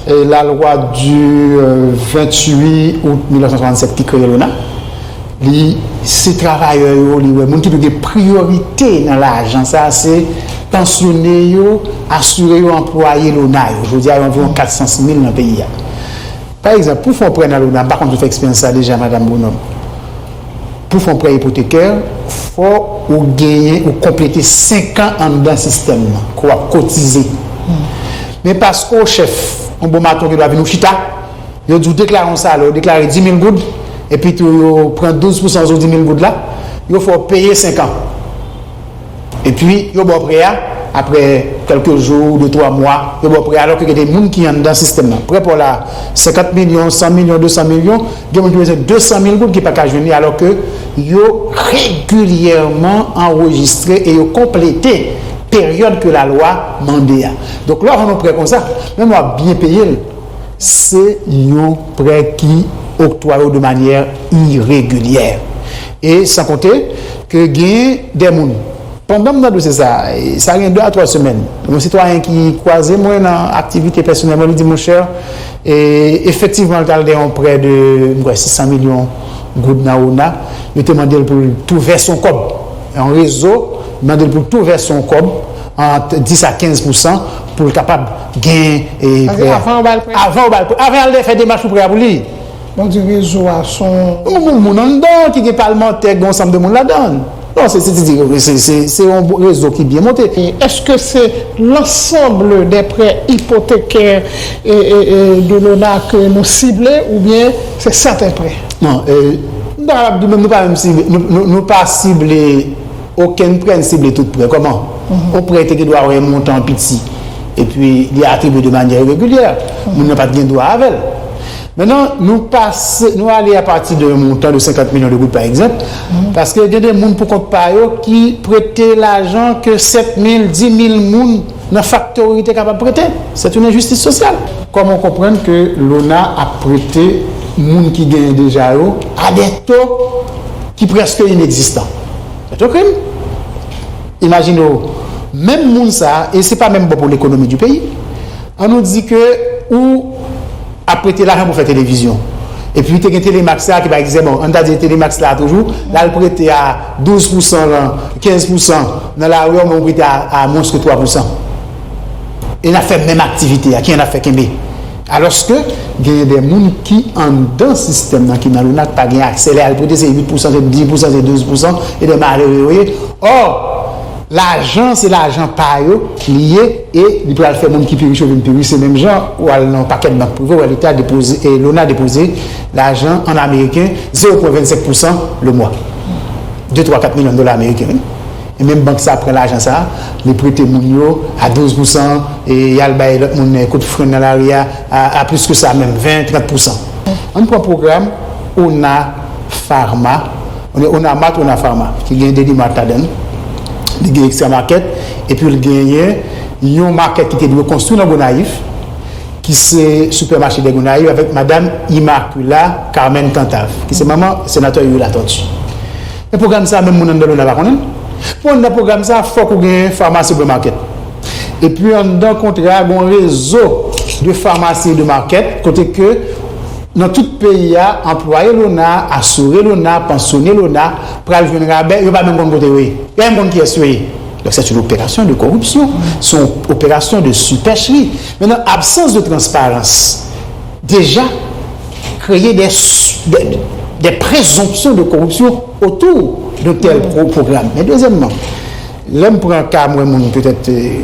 e, la lwa du, e, vingt-huit août mille neuf cent soixante-sept ki kreye l'ONA, li, se travayè yo, li wè, moun ki dwe gen priyorite nan lajan sa, se pansyone yo, asire yo, anplwaye l'ONA yo. Jodi a, yo anviwon kat san mil nan peyi a. Pa egzanp, pou fè yon prè nan l'ONA, m pa konn si w fè eksperyans sa deja, Madanm Bonhomme. Pou fè yon prè ipotekè, fò ou genyen, ou konplete senk an anndan sistèm nan, ke w ap kotize. Men paske w chèf, yon bon maten w gen dwa vin ou chita, yo di w deklare yon salè, ou deklare dis mil goud, epi tou yo pran douz pousan sou dis mil goud la, yo fè w peye senk an. Epi, yo ba w prè a, apre kèlke jou, de, twa mwa, yo ba w prè a, alò ke gen de moun ki anndan sistèm nan. Prè pa w la, senkant milyon, san milyon, de san milyon, gen moun ki bezwen de san mil goud ki pa ka jwenn li, alò ke yo regilyèman anrejistre e yo konplete peryòd ke lalwa mande a. Donk, lè w jwenn yon prè konsa, menm w ap byen peye l, se yon prè ki oktwaye w de manyè iregilyè. E san konte ke gen de moun, pandan m nan dosye sa, e sa gen de a twa semèn, yon sitwayen ki kwaze mwen nan aktivite pèsonèl mwen, li di, monchè, e efektivman, l t al dèyè yon prè de, m kwè, sis san milyon goud nan ona. Yo te mande l pou l tou vèse yon kòb. Yon rezo mande l pou l tou vèse yon kòb, ant dis a kenz pousan, pou l kapab gen, e, prè a. Avan yo ba l prè? Avan yo ba l prè. Avan y al fè demach pou prè a pou li. Donk, di rezo a se yon... Yon moun, moun anndan ki gen palmantè, gen yon sanm de moun ladan l. Non, se, se, se, se, se yon rezo ki byen monte. E èske se l'ensemble des prêts hypothécaires, e, e, e, de l'ona ke nou sible oubyen se sèten prè? Non, e, m ta kapab di menm nou pa menm sible, nou, nou, nou pa sible okenn prè, n sible tout prè. Kòman? Yon prè te gen dwa wè montan an piti, epi li atribye de manyè iregilyè. Moun nan pa t gen dwa avè l. Mentnan, nou pase, nou ale apati de yon montan de senkant milyon de goud, pa egzanp, paske gen de moun pou kont pa yo ki prete lajan ke sèt mil, dis mil moun nan faktori te kapab prete. C'est une injustice sociale. Kòman w konprann ke l'ona ap prete moun ki genyen deja yo a de to ki prèske inegzistan? C'est un crime. Imajine w, menm moun sa a, e se pa menm bon pou lekonomi di peyi, ann nou di ke ou ap prete lajan pou fè televizyon. Epi te gen Telemax la ki pa egziste, bon, ann ta di Telemax la toujou, l al prete a douz pousan, kenz pousan nan lari a, men ou prete a, a mwens ke twa pousan. E n ap fè menm aktivite a, ki n ap fè kenbe. Alòske, genyen de moun ki anndan sistèm nan, ki nan l'ona, ki pa gen aksè, lè y al prete, se uit pousan, se dis pousan, se douz pousan, e de malere yo ye. Ò, lajan, se lajan pa yo li ye, e li pral fè moun ki pi rich yo vin pi rich, se menm jan, ou al nan yon pakèt bank prive, ou wè Leta depoze, e l'ona depoze lajan an ameriken, zewo pwen vennsenk pousan le mwa. De, twa, kat milyon dola ameriken, wi. E menm bank sa pran lajan sa, li prete moun yo a douz pousan, e y al bay lòt moun, e, kout fren nan lari a, a, a plis ke sa menm, ven, trant pousan. Ann pran pwogram ona Pharma, ona Mart, ona Pharma, ki gen Deli Mart ladan l, li gen Extra Market, epi l genyen yon makèt ki te dwe konstwi nan Gonayiv, ki se Supermarché des Gonayives, avèk Madam Immacula Carmen Cantave, ki se manman senatè Youri Latortue. Men pwogram sa, menm moun anndan Lona pa konnen l. Pou anndan pwogram sa, fòk ou gen famasi oubyen makèt. Epi anndan kontra a, gen yon rezo de famasi e de makèt, kote ke nan tout peyi a, anplwaye Lona, asire Lona, pansyone Lona, pral jwenn rabè, yo pa menm konn kote yo ye. Yo pa menm konn kiyès yo ye. Donc c'est une opération de corruption, c'est une opération de supercherie. Maintenant, absence de transparence, déjà, créer des, des, des présomptions de corruption autour d'un tel pro- programme. Men dezyèmman, lè m pran ka mwen, moun petèt, euh,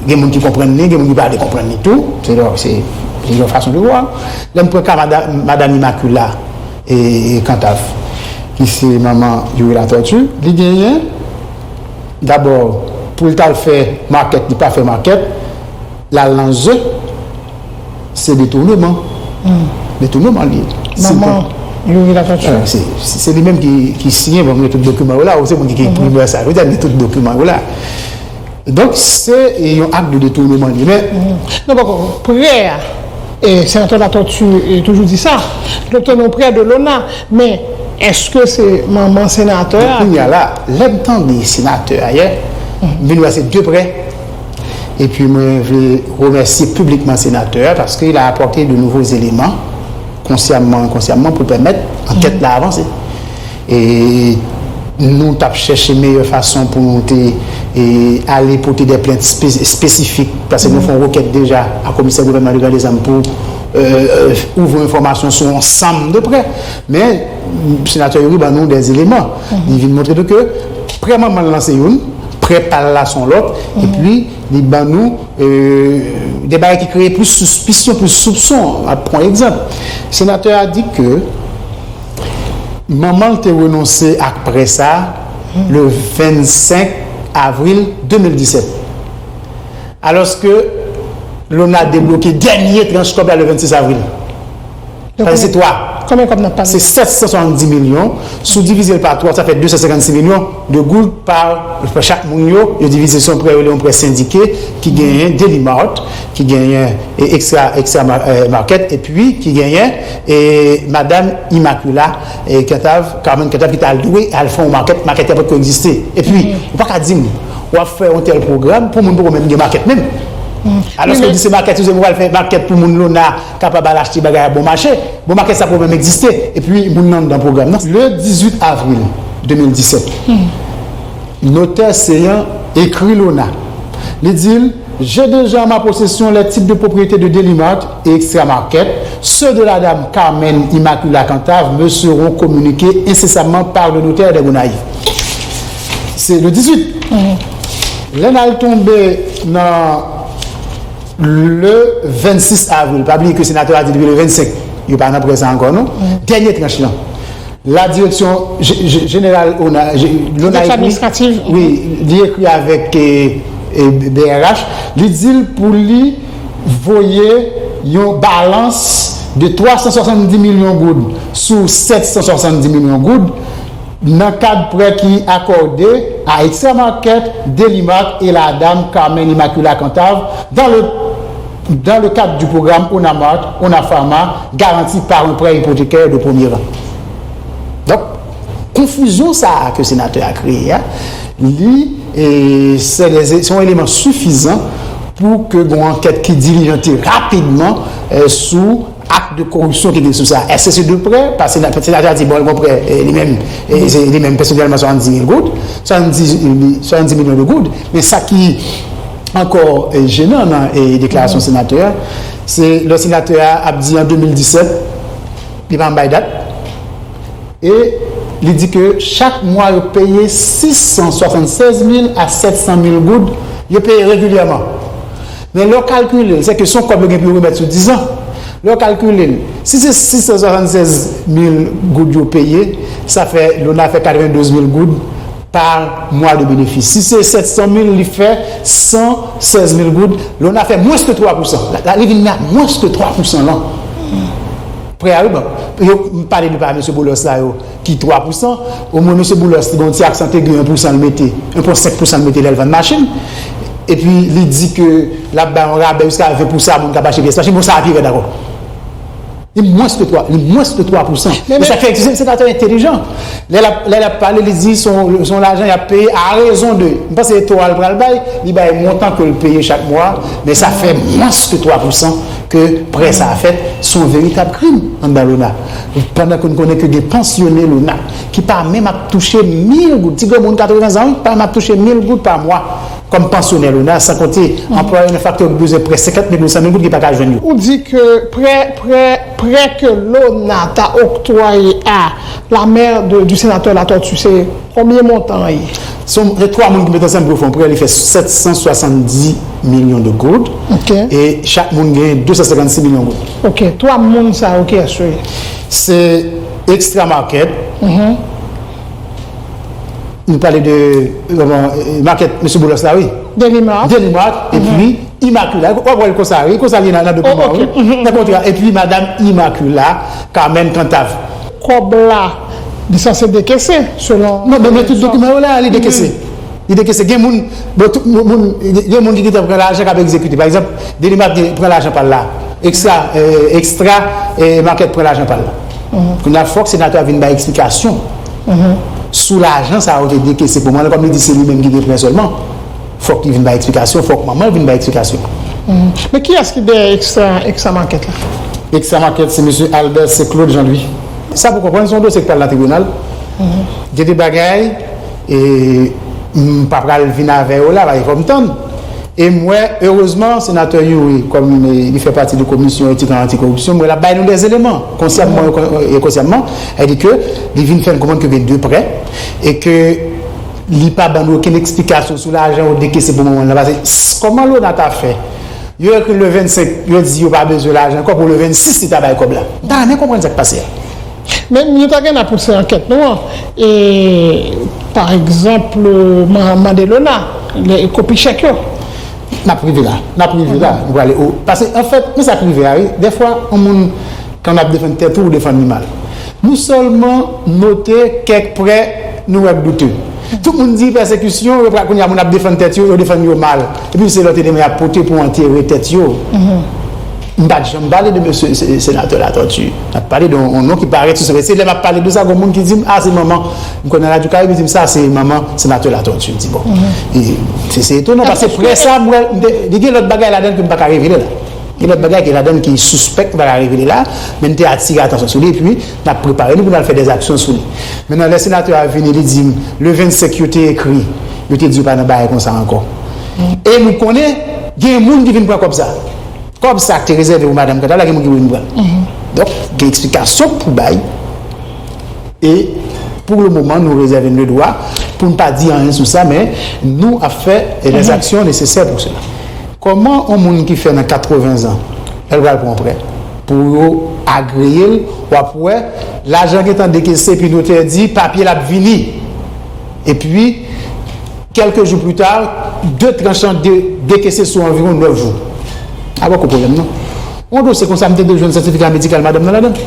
gen moun ki konprann li, gen moun ki pa vle konprann li tou, se lè, se, se yon fason de voir. Lè m pran ka Mada- Madam Immacula e, e Cantave, ki se manman Youri Latortue, li genyen, dabò, pou l t al fè makèt, li pa fè makèt, l al nan ze, se detounman. Detounman li ye. Manman Youri Latortue. Se li menm ki, ki siyen, bon, gen tout dokiman yo la, ou se moun ki, ki enprimè sa, yo di, gen tout dokiman yo la. Donk, se yon ak de detounman li ye. Men, non, pako, prè a, e, senatè Latortue, e, toujou di sa, l obtenir yon prè de Lona, men èske se manman senatè a? Kounye a la, lè m tande senatè a yè, m vin wè se de prè. Epi mwen vle remèsye piblikman senatè a paske il a apporté de nouveaux éléments, consciemment ou inconsciemment, pou pèmèt ankèt la avanse. E nou t ap chèche meyè fason pou nou te, e, ale pote de plent espe- espesifik, paske nou fè yon rekèt deja a komisè gouvènman de Grandezanm pou, e, e, ouvri enfòmasyon sou yon ansanm de prè. Men senatè Youri ban nou de eleman. Li vin montre nou ke prè manman l lan se youn, prè pa l la se yon lòt, epi li ban nou, e, de bagay ki kreye plis sispisyon, plis soupson. M ap pran yon egzanp. Senatè a di ke manman l te renonse ak prè sa le vennsenk avril de mil disèt. Alòske Lona debloke dènye tranch kòb la le vennsis avril. Paske se twa. Konbyen kòb n ap pale? Se sèt san swasanndis milyon. Si w divize l pa twa, sa fè de san senkannsis milyon de goud pa, pa chak moun yo. Yo divize se yon prè, yo rele yon prè sendike ki genyen Daily Mart, ki genyen, e, Extra, Extra Mar- e, Market, epi ki genyen, e, Madam Immacula, e, Cantave, Carmen Cantave ki t al dwe al fè yon makèt, makèt la potko egziste. Epi, ou pa ka di m, w ap fè yon tèl pwogram pou moun poko menm gen makèt menm. Alòske w di se makèt, si w di m w al fè makèt pou moun Lona kapab al achte bagay a bon mache, bon makèt sa poko menm egziste, epi moun nan anndan pwogram nan. Le dizuit avril de mil disèt, notè Seyan ekri Lona. Li di l, J'ai déjà en ma possession les titres de propriété de Daily Mart et Extra Market. Ceux de la dame Carmen Immacula Cantave me seront communiqués incessamment par le notaire des Gonayives. Se le dizuit. Lè n al tonbe nan le vennsis avril, pa bliye ke senatè a di depi le vennsenk, yo pa nan prè sa ankò non. Dènye tranch lan. La direction gé- gé- générale, on a, gé- on a écrit, Administrative. Wi, li ekri avèk, e, e, B R H, li di l pou li voye yon balans de twa san swasanndis milyon goud sou sèt san swasanndis milyon goud nan kad prè ki akòde a Extra Market, Daily Mart et la dame Carmen Immacula Cantave dans le dans le cadre du programme Onamart, Onapharma, garanti par un prêt hypothécaire de premier rang. Donk, konfizyon sa a ke senatè a kreye a, li, e, se de- se yon eleman sifizan pou ke gen yon ankèt ki dilijante rapidman, e, sou ak de koripsyon ki gen sou sa. Èske se de prè? Paske senatè a di, bon, li gon prè, e, li menm, e, se li menm pèsonèlman swasanndis mil goud, swasanndis, swasanndis milyon de goud. Men sa ki ankò, e, jenan nan, e, deklarasyon senatè a, se lè senatè a ap di an de mil disèt, li pa janm bay dat, e li di ke chak mwa yo peye sis san swasannsèz mil a sèt san mil goud, yo peye regilyèman. Men lè w kalkile l, se ke se yon kòb yo gen pou yo remèt sou dizan. Lè w kalkile l, si se sis san swasannsèz mil goud yo peye, sa fè Lona fè katrevendouz mil goud pa mwa de benefis. Si se sèt san mil, li fè san sèz mil goud. Lona fè mwens ke twa pousan. La, la, li vin a mwens ke twa pousan lan. Prè a, wi, bon. Yo, m pale de pa mesye Boulos la yo, ki twa pousan. Omwen mesye Boulos, li gen yon ti ak Sentégri, en pousan l mete, en pwen senk pousan l mete lè l vann machin. Epi li di ke l ap bay yon rabè jiska ven pou sa moun k ap achte pyès machin, bon, sa a pi rèd ankò. Li mwens ke twa, li mwens ke twa pousan. E sa k fè se senatè entelijan. Lè l ap, lè l ap pale, li di se yon, se yon lajan y ap peye a rezon de. M panse to a l pral bay, li bay montan ke l peye chak mwa, men sa fè mwens ke twa pousan ke prè sa a fèt. Se yon veritab krim anndan lona. Pandan ke n konnen ke gen pansyone lona ki pa menm ap touche mil goud, ti granmoun katreven zan, wi, pa menm ap touche mil goud pa mwa kòm pansyonè lona, san konte anplwaye nan faktori ki bezwen prè senkant mil goud, san mil goud ki pa ka jwenn yo. Ou di ke prè, prè, prè ke lona ta oktwaye a la mère de, du sénateur Latortue, se konbyen montan an ye? Se twa moun ki met ansanm pou yo fè yon prè, li fè sèt san swasanndis milyon de goud. E chak moun gen de san senkannsis milyon goud. Ok, twa moun sa yo, kiyès yo ye? Se Extra Market. Nou pale de, kòman, eh, market, mesye Boulos la, wi. Delimark. Delimark, epi Immaculée. W ap wè l konsa, wi, konsa li ye nan, nan dokiman, wi. Nan kontra, epi madam Immaculée Carmen Cantave. Kòb la, li sanse dekese, selon. Non, men, men tout dokiman yo la, li dekese. Li dekese. Gen moun, bon, tout moun, moun, gen moun ki gentan pran lajan k ap egzekite. Pa egzanp, Delimark gen, pran lajan pa l la. Extra, eh, Extra, eh, Market pran lajan pa l la. Kounye a, fòk senatè a vin bay eksplikasyon sou lajan sa yo te dekese pou mwen, kòm li di se li menm ki gen prè sèlman. Fòk li vin bay eksplikasyon, fòk manman l vin bay eksplikasyon. Men kiyès ki dèyè Extra, Extra Market la? Extra Market, se mesye Albert, se Claude Jean Louis. Sa pou konprann, se yon dosye ki pral nan tribinal. Gen de bagay, e, m pa pral vin avè yo la, paske fò m tann. E m wè, erezman, senatè Youri, kòm li, li fè pati de komisyon etik ak antikoripsyon, m wè l ap bay nou dè eleman, konsyamman e konsyamman, sètadi ke li vin fè n konprann ke gen de prè, e ke li pa ban nou okenn eksplikasyon sou lajan yo dekese pou moman an, paske s-, kòman lona ta fè? Yo ekri le vennsenk, yo di yo pa bezwen lajan ankò, pou le vennsis li ta bay kòb la. M ta renmen konprann sa k pase a. Men nou ta gen a pouse ankèt nou an. E, pa egzanp, man-, mande lona, kopi chèk yo. N ap rive la. N ap rive la. Nou prale o. Paske, anfèt, men sa k rive a, wi. Dèfwa, yon moun, kan n ap defann tèt ou, ou defann li mal. Nou sèlman note kèk prè nou wè k doute. Tout moun di pèsekisyon, yo pral kounye a moun ap defann tèt yo, yo defann yo mal. Epi se lòt eleman y ap pote pou antere tèt yo. M pa t janm pale de mesye se-, senatè Latortue. M ap pale de yon, yon non ki parèt sou sèn. Se lè m ap pale de sa, gon moun ki di m, a, se manman. M konn nan Radyo Karib, li di m sa, se manman senatè Latortue. M di, bon. E se, se etonan, paske prè sa, m wè, m te, li gen lòt bagay ladan l ke m pa ka revele la. Gen lòt bagay ki ladan l ki sispèk, m pa ka revele la, men m te atire atansyon sou li, epi n ap prepare nou pou n al fè dèzaksyon sou li. Mentnan, lè senatè a vini, li di m, le vennsenk, yo te ekri, yo te di yo pa nan bagay konsa ankò. E nou konnen, gen moun ki vin pran kòb sa. Kòb sa ki te rezève pou madanm Cantave la, gen moun ki vin pran l. Donk, gen eksplikasyon pou bay. E pou le moman, nou rezève n le dwa pou n pa di anyen sou sa, men nou ap fè les actions nécessaires pour cela. Kòman yon moun ki fè nan katreven zan, lè l pral pran yon prè, pou yo agreye l, w ap wè, lajan gentan dekese, epi notè di, papye l ap vini. Epi, kèlke jou pli ta, de tranch lan de-, dekese sou anviwon nèf jou. A poko pwoblèm, non. Yon dosye konsa, m te dwe jwenn sètifika medikal madanm nan ladan l.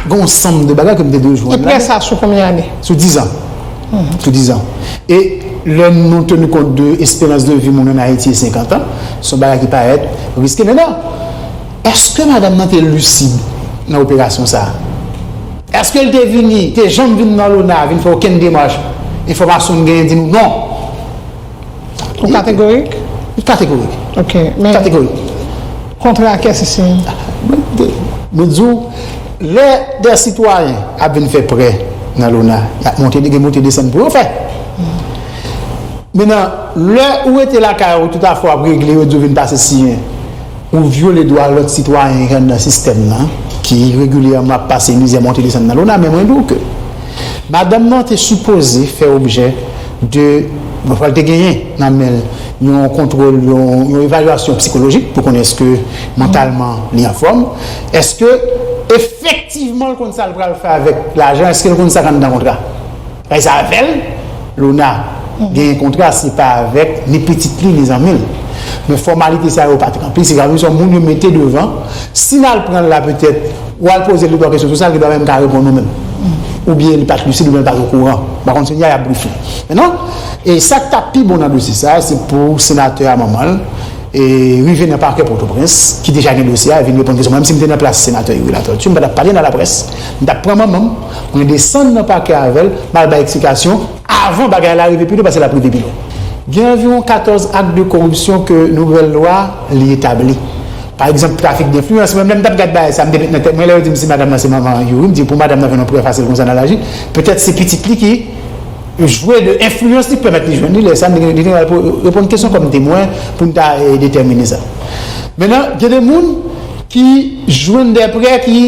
Gen yon sanm de bagay ke m te dwe jwenn ladan l. E prè sa sou konbyen ane? Sou diz an. Sou diz an. E lè nou teni kont de esperans de vi moun ann Ayiti e senkant an, se yon bagay ki parèt riske. Mentnan, èske madanm nan te lisid nan operasyon sa a? Èske l te vini, te janm vin nan lona, vin fè okenn demach, enfòmasyon n genyen di nou non? Ou kategorik? Kategorik. Ok, men kategorik. Kontra a kiyès ki siyen? Mwen di w, lè de sitwayen ap vin fè prè nan lona, y ap monte, gen monte desann pou yo fè. Mentnan, lè ou rete lakay ou, tout afè w ap regle, yo di w vin pase siyen, ou vyole dwa lòt sitwayen ki anndan sistèm nan, ki regilyèman ap pase mizè monte desann nan lona, men mwen di w ke madanm nan te sipoze fè objè de, bon, fò l te genyen nan men l yon kontwòl, yon, yon evalyasyon sikolojik pou konnen èske mantalman li anfòm, èske efektivman l konn sa l pral fè avèk lajan, èske l konn sa k anndan kontra. Paske avè l, lona genyen kontra, se pa avèk ni pitit li, ni zanmi l. Men fòmalite sa yo pa t ranpli, se kòmsi se yon moun yo mete devan. Si n al pran l la, petèt, w al poze l de twa kesyon sou sa, l gen dwa menm ka reponn ou menm. oubyen li pa t lisid, oubyen li pa t okouran. M pa konn si y a, y ap brif li. Mentnan, e sa k t ap pi bon nan dosye sa a, se pou senatè a manman l, e rive nan pakè Pòtoprens, ki deja gen dosye a, vin reponn kesyon. Mwen menm, si m te nan plas senatè Youri Latortue, m pa t ap pale nan laprès. M t ap pran manman m, mwen desann nan pakè avè l, m al bay eksplikasyon avan bagay la rive pi lwen, paske l ap rive pi lwen. Gen anviwon katòz ak de koripsyon ke nouvèl lwa li etabli. Pa egzanp, trafik denfliyans. Mwen menm, lè m t ap gad bagay sa, m te met nan tèt mwen, lè yo di m si madanm nan se manman Youri, m di pou madanm nan fè yon prè fasil konsa nan laji, petèt se pitit li ki jwe de enfliyans li k pèmèt li jwenn li. Lè sa, li te gen dwa reponn kesyon kòm temwen pou n ta, eh, detèmine sa. Mentnan, gen de moun ki jwenn de prè ki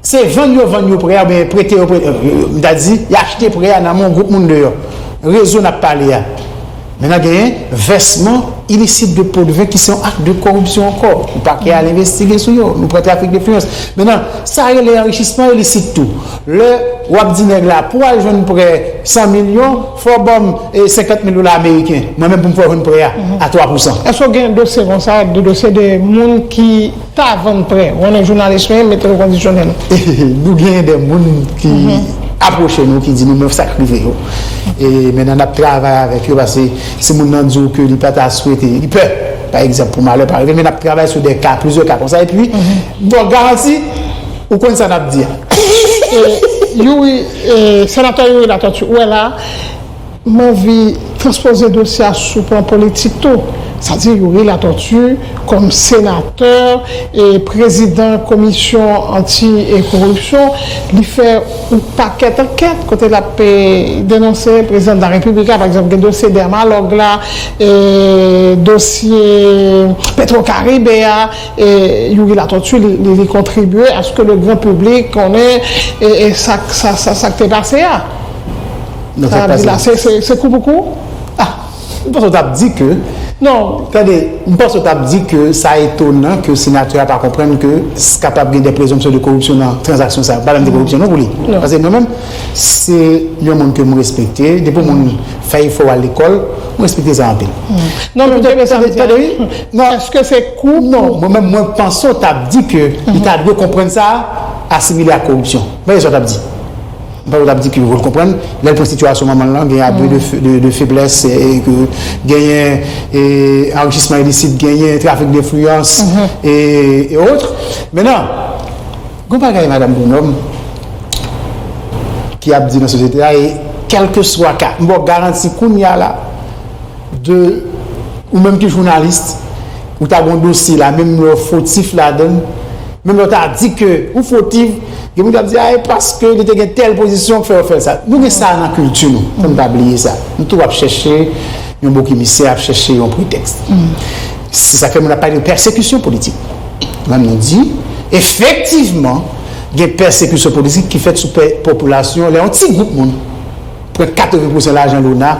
se vann yo vann yo prè a, oubyen prete yo prete, m ta di, y achte prè a nan men yon gwoup moun deyò. Rezo n ap pale a. Mentnan, genyen vèsman ilisit de po de ven ki se yon ak de koripsyon ankò. Pou pakè a al envestige sou yo. Nou pran trafik denfliyans. Mentnan, sa rele anrichisman ilisit tou. Lè w ap di nèg la, pou w al jwenn prè san milyon, fò w ban m, eh, senkant mil dola ameriken. Mwen menm, pou m fè w jwenn prè a, a twa pousan. Èske w gen dosye konsa, de dosye de moun ki ta vann prè? Ou konnen jounalis nou ye, mete nou kondisyonèl. Nou genyen de moun ki apwoche nou, ki di nou, men sa k rive yo. E mentnan, n ap travay avèk yo, paske si moun nan di w ke li pa ta swete, li pè, pa egzanp, pou malè pa rive, men n ap travay sou de ka, plizyè ka konsa, epi, bon, garanti, ou konn sa n ap di a. E, Youri, e, senatè Youri Latortue, ou wè la, m anvi transpoze dosye a sou plan politik tou. Sa di Youri Latortue, kòm senatè e prezidan komisyon anti e koripsyon, li fè yon pakèt ankèt kote l ap, e, denonse prezidan de la repiblik la, pa egzanp, gen dosye Dermalog la, e, dosye Petro Caribe a, e, Youri Latortue, li, li, li kontribye aske le gran piblik konnen, e, e sa, sa, sa, sa k te pase a. Sa ap di la, se, se, se kou pou kou? Ah, m panse w t ap di ke, non, tande, m panse w t ap di ke sa etonan ke senatè a pa konprann ke s-, kapab gen de prezonpsyon de koripsyon nan tranzaksyon sa yo. M pa menm di koripsyon non pou li. Paske mwen menm, se yon moun ke m respekte. Depi yon moun fè efò al lekòl, m respekte sa anpil. Non, men m te vle sa m di a. Tande, wi. Non. Èske se kou? Non, mwen menm, mwen panse w t ap di ke li ta dwe konprann sa, asimile ak koripsyon. Men sa w t ap di. M pa t ap di ke yo konprann. Lè l pran sitiyasyon manman l lan, genyen abus de, de, de faiblesse, e ke genyen, e, anrichisman ilisit, genyen trafik denfliyans, e, e autres. Mentnan, gon bagay madanm Bonhomme ki ap di nan sosyete a, e kèlkeswa ka, m ba w garanti kounye a la, de ou menm ki jounalis, ou ta gon dosye la, menm lè w fotif ladan l, menm lè w ta di ke ou fotif, gen moun k ap di, a, e paske li te gen tèl pozisyon k fè yo fè sa. Nou gen sa nan kilti nou, fò n pa bliye sa. Nou toujou ap chèche yon bouk emisè, ap chèche yon pretèks. Se sa k fè moun ap pale de pèsekisyon politik. Menm nou di, efektivman, gen pèsekisyon politik ki fèt sou pè-, popilasyon, lè yon ti gwoup moun pran katreven pousan lajan Lona,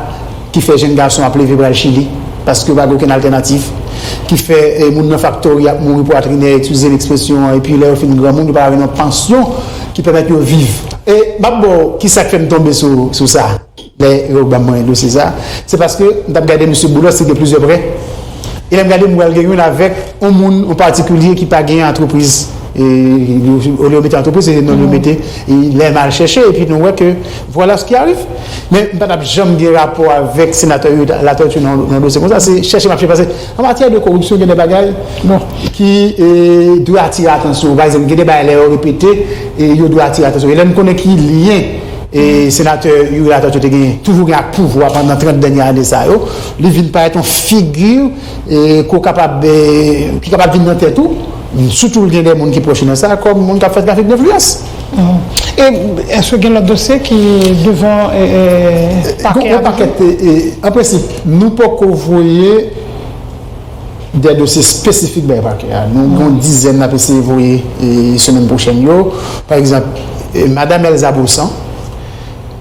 ki fè jenn gason ap leve pral Chili, paske yo pa gen okenn altènatif, ki fè, e, moun nan faktori ap mouri pwatrinè, eskize m ekspresyon an, epi lè yo fin granmoun, yo pa ka jwenn yon pansyon ki pèmèt yo viv. E m ap ba w kisa k fè m tonbe sou, sou sa. Lè yo ban mwen dosye sa, se paske m t ap gade mesye Boulos, li gen plizyè prè. E lè m gade, m wè l gen youn avèk yon moun, yon patikilye ki pa gen antrepriz. E, olye yo mete antrepriz, se non yo mete. E lè m al chèche, epi nou wè ke, voilà ce qui arrive. Men m pa t ap janm gen rapò avèk senatè Youri Latortue nan, nan dosye konsa. Se chèche m ap chèche, paske an matyè de koripsyon, gen de bagay, bon, ki, e, dwe atire atansyon. Pa egzanp, gen de bagay lè yo repete, e yo dwe atire atansyon. E lè m konnen ki lyen e senatè Youri Latortue te genyen, toujou gen ak pouvwa pandan trant dènye ane sa yo, li vin parèt yon figi, e, ke w kapab, e, ki kapab vin nan tèt ou, sitou l gen de moun ki pwòch nan sa, kòm moun k ap fè trafik denfliyans. E èske gen lòt dosye ki devan, e, e, pakè a toujou? Gon pakèt, e, e, an prensip, nou poko voye de dosye espesifik bay pakè a. Nou gen yon dizèn n ap eseye voye, e, semèn pwochèn yo. Pa egzanp, e, madanm Elsa Baussan,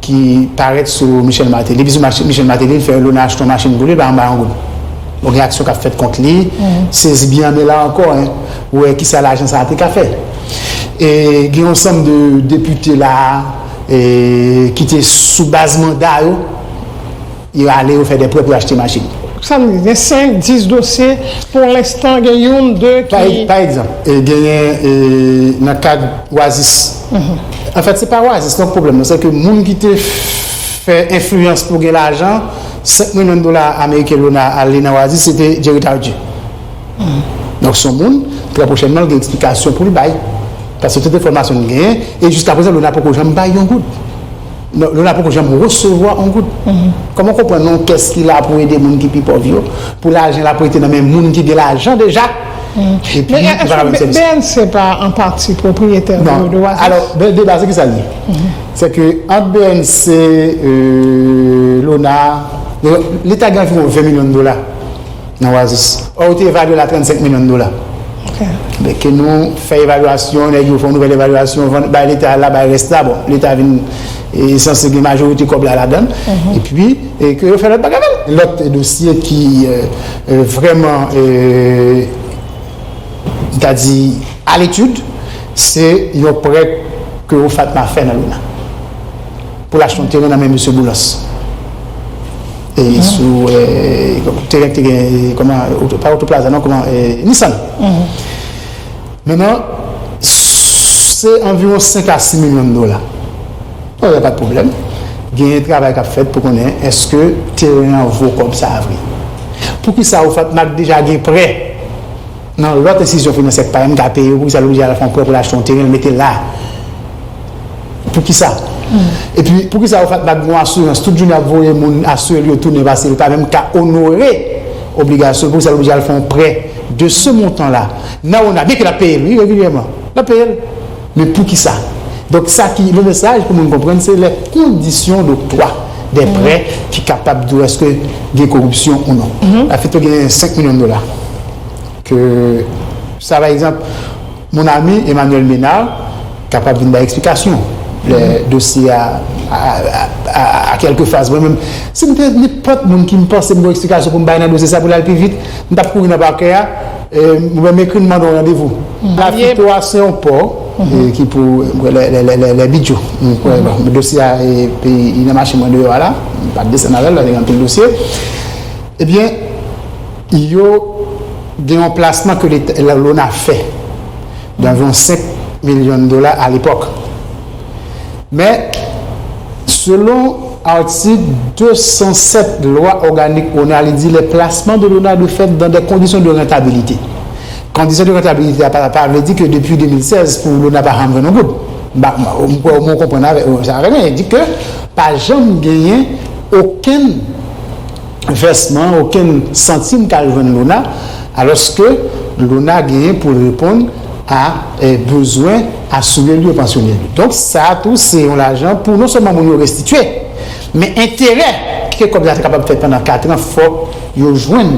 ki parèt sou Michel Martelly. Epi sou Mach-, Michel Martelly, li fè Lona achte yon machin pou li, li pa janm bay yon goud. Bon, gen aksyon k ap fèt kont li. Sezi byen, men la ankò, en, ou wè kisa lajan sa a te ka fè. E gen yon sanm de depite la, e, ki te sou baz manda yo, yo ale, yo fè de prè pou yo achte machin. Sa m di, gen senk, dis dosye, pou lenstan, gen youn, de ki. Pa egzanp, genyen nan kad Oasis. Anfèt, se pa Oasis non pwoblèm nan, se ke moun ki te fè enfliyans pou gen lajan, senk milyon dola ameriken Lona ale nan Oasis, se te Jerry Tardieu. Donk, se yon moun, trè pwochènman, l gen eksplikasyon pou l bay. Paske tout enfòmasyon l genyen, e jiskaprezan, Lona poko janm bay yon goud. Lona poko janm resevwa yon goud. Kòman w konprann yon kès ki la pou ede moun ki pi pòv yo, pou lajan l ap rete nan men moun ki gen lajan deja, epi li pa ka jwenn sèvis? Men B N C pa an pati pwopriyetè de Oasis? Non. Alò, deba, se ki sa l ye? Se ke ant B N C, Lona, Leta gen anviwon ven milyon dola nan Oasis. Ò, yo te evalye l a trannsenk milyon dola. Men ke nou fè evalyasyon, nèg yo fè yon nouvèl evalyasyon, vann, bay Leta la, bay rès la, bon, Leta vin, e, sanse gen majorite kòb la ladan l, epi, e, ke yo fè lòt bagay avè l. Lòt dosye ki, e, e, vrèman, e, m ta di, aletid, se yon prè ke OFATMA fè nan Lona pou l achte yon teren nan men mesye Boulos. E sou, e, teren ki te gen, kòman, pa Otoplaza non, kòman, e, Nissan. Mentnan, se anviwon senk a sis milyon dola. Bon, y a pa de pwoblèm. Genyen travay k ap fèt pou konnen èske teren an vo kòb sa a vre. Poukisa OFATMA k deja gen prè nan lòt enstitisyon finansyè k pa menm ka peye yo, poukisa l oblije al fè yon prè pou l achte yon teren, l mete l la? Poukisa? Epi, poukisa OFATMA gen yon asirans, tout jounen ap voye moun asire l yo tounen, paske l pa menm ka onore obligasyon l, poukisa l oblije al fè yon prè de ce montant là nan Lona, byenke l ap peye l, wi, regilyèman, l ap peye l. Men poukisa? Donk, sa ki, le mesaj pou moun konprann, se les conditions d'octroi des prêts ki kapab di w èske gen koripsyon ou non. Afito gen senk milyon dola. Ke sa, pa egzanp, mon ami Emmanuel Ménard kapab vin bay eksplikasyon lè dosye a, a, a, a, a kèlke faz. Mwen menm, si m te nenpòt moun ki m panse m gen eksplikasyon pou m bay nan dosye sa pou l al pi vit, m t ap kouri nan pakè a, e, oubyen m ekri, m mande yon randevou. Lafito a se yon pò, e, ki pou, lè, lè, lè, lè, lè bidjou. M kwè, bon, dosye a, e, e, li nan machin mwen deyò a la, m pa t desann avè l, la, te gen anpil dosye. Ebyen, yo gen yon plasman ke Leta, Lona fè, de anviwon senk milyon dola alepòk. Men, selon atik de san sèt lwa òganik Lona, li di les placements de Lona doivent être dans des conditions de rentabilité. Kondisyon de rentabilite a pa, pa vle di ke depi de mil sèz pou Lona pa janm jwenn yon goud. M pa, m, m kwè w konprann avè, sa avè mwen, di ke pa janm genyen okenn vèsman, okenn santim k al jwenn Lona, alòske Lona genyen pou l reponn a, e, bezwen asire l yo, pansyone l yo. Donk, sa a tou, se yon lajan pou non sèlman moun yo restitye, men enterè ke kòb la te kapab fè pandan kat an, fòk yo jwenn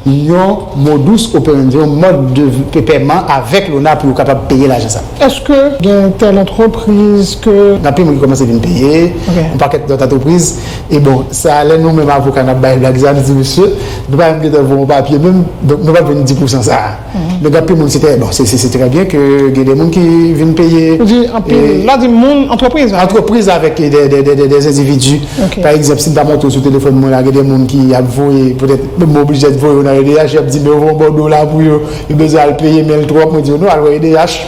yon modus operandi, yon mòd de v-, pèman avèk Lona pou yo kapab peye lajan sa. Èske gen tèl antrepriz ke. Gen anpil moun ki kòmanse vin peye, yon pakèt lòt antrepriz. E bon, sa, lè nou menm avoka n ap bay blag sa, nou di, mesye, nou pa menm gentan voye yon papye menm, donk nou p ap jwenn dis pousan sa a. Men gen anpil moun, se trè, bon, se, se, se trè byen ke gen de moun ki vin peye. Ou di anpil, la di moun, antrepriz, antrepriz avèk de, de, de, de, de endividi. Pa egzanp, si m ta montre w sou telefòn mwen la, gen de moun ki ap voye, petèt, mwen oblije voye yo nan E D H, y ap di, men yo voye yon bòdwo la pou yo, yo bezwen al peye, men l twòp. Mwen di yo, non, al wè E D H.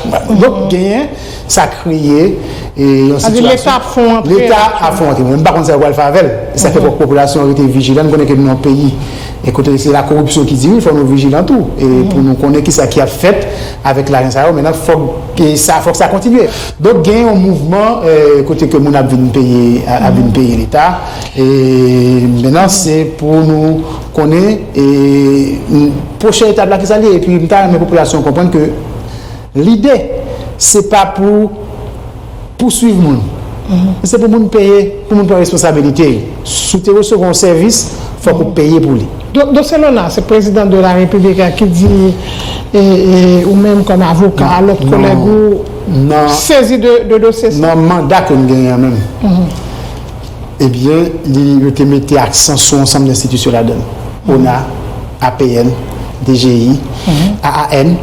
Donk, genyen, sa kreye, e, yon sitiyasyon. Leta ap fè yon antre. Leta ap fè yon antre. Mwen, m pa konn sa yo pral fè avè l. E sa fè fòk popilasyon an rete vijilan. Nou konnen ke nou nan yon peyi, e kote se la koripsyon ki diri, fò nou vijilan tou. E pou nou konnen kisa ki ap fèt avèk lajan sa yo, mentnan, fòk ke sa, fòk sa kontinye. Donk, gen yon mouvman, e, kote ke moun ap vin peye, a, ap vin peye Leta. E mentnan, se pou nou konnen, e, pwochen etap la, kisa l ye. Epi, m ta renmen popilasyon an konprann ke lide, se pa pou pouswiv moun. Se pou moun peye, pou moun pran responsabilite yo. Si w te resevwa yon sèvis, fòk ou peye pou li. Don-, Doselona, se prezidan de la Repiblik ki di, e, e, ou menm kòm avoka, lòt kòlèg ou sezi de, de dosye sa? Nan manda ke m genyen an menm, ebyen, li, yo te mete aksan sou yon ansanm de enstitisyon ladan l. Ona, A P N, D G I, A A N,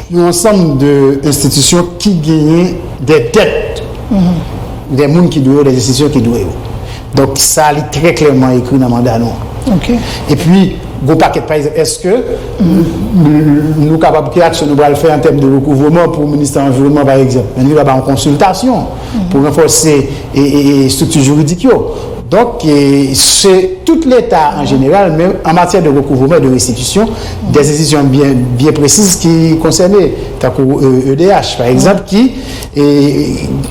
yon ansanm de enstitisyon ki genyen de dèt, de moun ki dwe yo, de enstitisyon ki dwe yo. Donk, sa, li trè klèman ekri nan manda nou an. Ok. Epi, gwo pakèt, pa egzanp, èske nou kapab, ki aksyon nou pral fè an tèm de rekouvreman pou ministè anviwònman, pa egzanp? Men nou pa ba yon konsiltasyon pou ranfòse e, e, e estrikti jiridik yo. Donk, e, se tout Leta an jeneral, men an matyè de rekouvreman e de restitisyon, des institutions bien, bien précises ki konsène, tankou, e, E D H, pa egzanp, ki, e,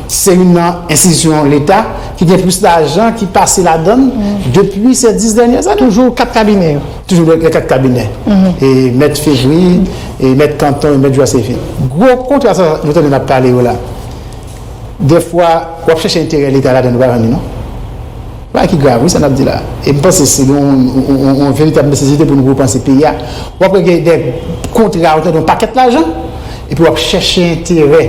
se youn nan enstitisyon Leta ki gen plis lajan ki pase ladan l depi se dis dènyè ane. Toujou kat kabinè yo. Toujou lè, lè kat kabinè. E mèt Fevri, e mèt Kanton, e mèt Josephine. Gwo kontra sa nou tande n ap pale yo la. Dèfwa, w ap chèche enterè Leta ladan l, ou pa jwenn li, non. Bagay ki grav, wi, sa n ap di la. E m panse se yon, yon, yon, yon veritab nesesite pou nou repanse peyi a. W ap wè gen de kontra, ou tande yon pakèt lajan, epi w ap chèche enterè.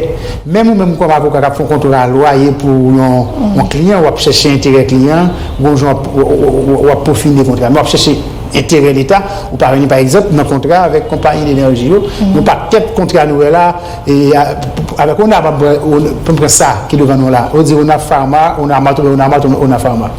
Menm ou menm kòm avoka k ap fè yon kontra lwaye pou yon, yon kliyan, w ap chèche enterè kliyan an, gon jan w ap, w, w, w, w ap pofine kontra. Men w ap chèche enterè Leta, ou pa vini, pa egzanp, nan kontra avèk konpayi denèji yo, yon pakèt kontra nou wè la, e, a, avèk Ona, m ap pran, Ona, pou m pran sa ki devan nou la. Ou di Ona Pharma, Ona Mart, oubyen Ona Mart, Ona Pharma.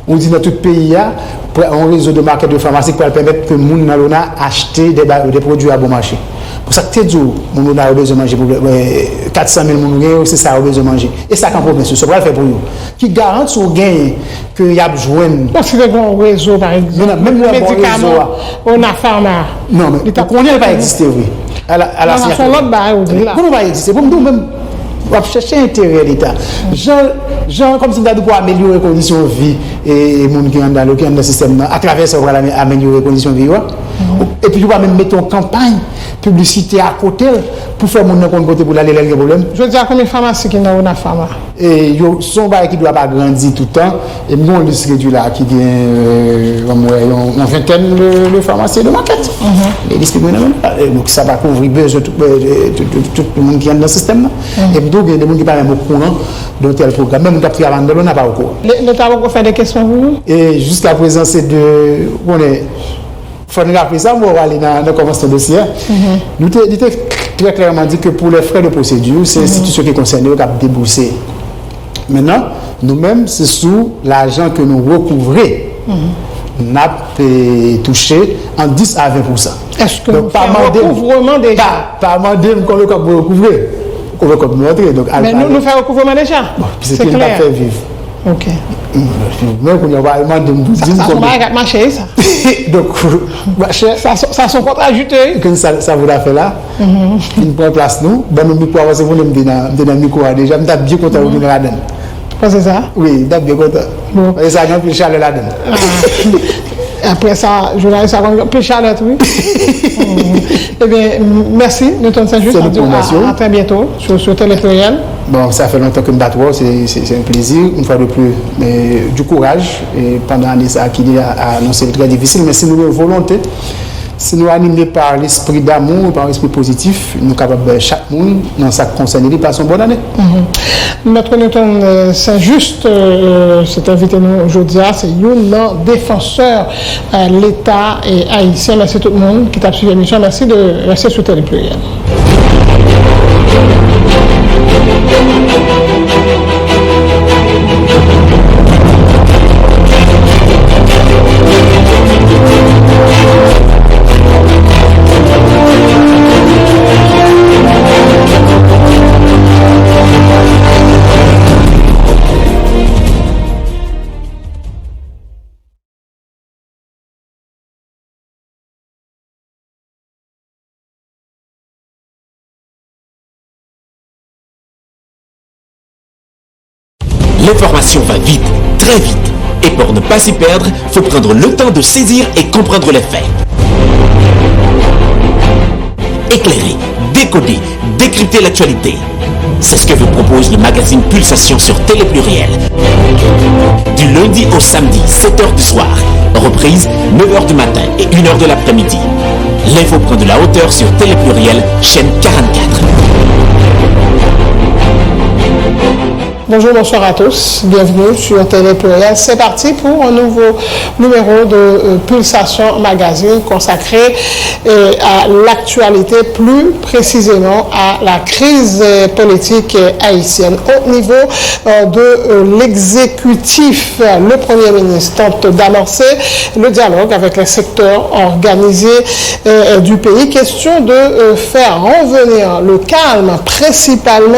Ou di nan tout peyi a, pral, yon rezo de makèt de famasi k pral pèmèt ke moun nan Ona achte de ba-, de pwodui a bon mache. Pou sa k te di w, moun Ona yo bezwen manje pou, e, kat san mil moun ou gen yo, se sa yo bezwen manje. E sa k an pwovens yo, sa w pral fè pou yo? Ki garanti w genyen ke y ap jwenn. Bon, si te gen yon rezo, pa egzanp, medikaman, Ona Pharma. Non, men ou konnen l pa egziste vre. Ala, ala, non, non, se yon lòt bagay ou di la. Konnen l pa egziste. Pou m di w menm, w ap chèche enterè Leta. Jan, jan, kòmsi m ta di w pou amelyore kondisyon vi, e, e moun ki anndan yo, ki anndan sistèm nan, atravè sa w pral ame-, amelyore kondisyon vi yo a. Epi ou pa menm mete yon kanpay piblisitè akote l pou fè moun nan konn kote pou l ale lè l gen pwoblèm. Jodi a, konbyen famasi ki nan Ona Pharma? E yo, se yon bagay ki dwe ap agrandi toutan. E m gen yon lis redui la ki gen, e, ban m wè, yon, yon ventèn de, de famasi e de makèt. E lis ki gen nan men m la. E donk, sa pa kouvri bezwen tout, e, tout, tout, tout moun ki anndan sistèm nan. E m tou gen de moun ki pa menm okouran de yon tèl pwogram. Menm moun k ap travay anndan Ona pa okouran. Le-, Leta poko fè de kesyon pou nou? E jiskaprezan, se de, ou konnen, fò n raple sa, m wè w ale nan, nan kòmansman dosye a. Nou te, li te trè klèman di ke pour les frais de procédure, se enstitisyon ki konsène yo k ap debouse. Mentnan, nou menm, se sou lajan ke nou rekouvre, n ap, e, touche ant dis a ven pousan. Èske nou fè rekouvreman deja? Donk, pa, pa mande m konbyen kòb mwen rekouvre. Konbyen kòb nou antre. Donk, al pale. Men nou, nou fè rekouvreman deja. Bon, se klè. Ki n ap fè viv. Ok. Men kounye a, w pa al mande m pou di m konbyen. Sa, sa se yon bagay k ap mache, wi, sa. Donk, machè. Sa, sa, sa se yon kontra jitè, wi. Konnen sa, sa pou n ap fè la. Vin pran plas nou, ban nou mikwo a, paske konnen m te nan, m te nan mikwo a deja, m t ap byen kontan retounen ladan l. Ou panse sa? Wi, m t ap byen kontan. Bon. Paske sa gen anpil chalè ladan l. Ah. Apre sa, jounalis la konn gen anpil chalè tou, wi. Ebyen, mèsi, Newton Saint-Juste. Se nou k remèsye w. A, a très bientôt sur, sur Télé Pluriel. Bon, sa fè lontan ke m pa t wè w, se, se, se yon plezi, une fois de plus, men, du courage, e pandan ane sa a ki deja anonse l trè difisil, men si nou gen volonte, si nou anime pa lespri damou, pa yon espri pozitif, nou kapab bay chak moun nan sa k konsène li pase yon bòn ane. Mèt Newton, euh, Saint-Juste, euh, se te envite nou jodi a, se youn nan defansè, euh, Leta, e, ayisyen. Mèsi tout moun ki t ap swiv emisyon. Mèsi de reste sou Tele Pluriel. L'information va vite, très vite. Et pour ne pas s'y perdre, faut prendre le temps de saisir et comprendre les faits. Éclairer, décoder, décrypter l'actualité. C'est ce que vous propose le magazine Pulsation sur Télé Pluriel. Du lundi au samedi, sept heures du soir. Reprise, neuf heures du matin et une heure de l'après-midi. L'info prend de la hauteur sur Télé Pluriel, chaîne quarante-quatre. Bonjour, bonsoir à tous. Bienvenue sur Télé Pluriel. C'est parti pour un nouveau numéro de euh, Pulsation Magazine consacré euh, à l'actualité, plus précisément à la crise euh, politique euh, haïtienne. Au niveau euh, de euh, l'exécutif, le Premier ministre tente d'amorcer le dialogue avec les secteurs organisés euh, du pays. Question de euh, faire revenir le calme, principalement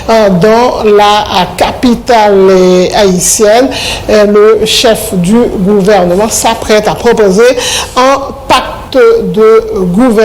euh, dans la capitale euh, haïtienne. Euh, le chef du gouvernement s'apprête à proposer un pacte de gouvernement.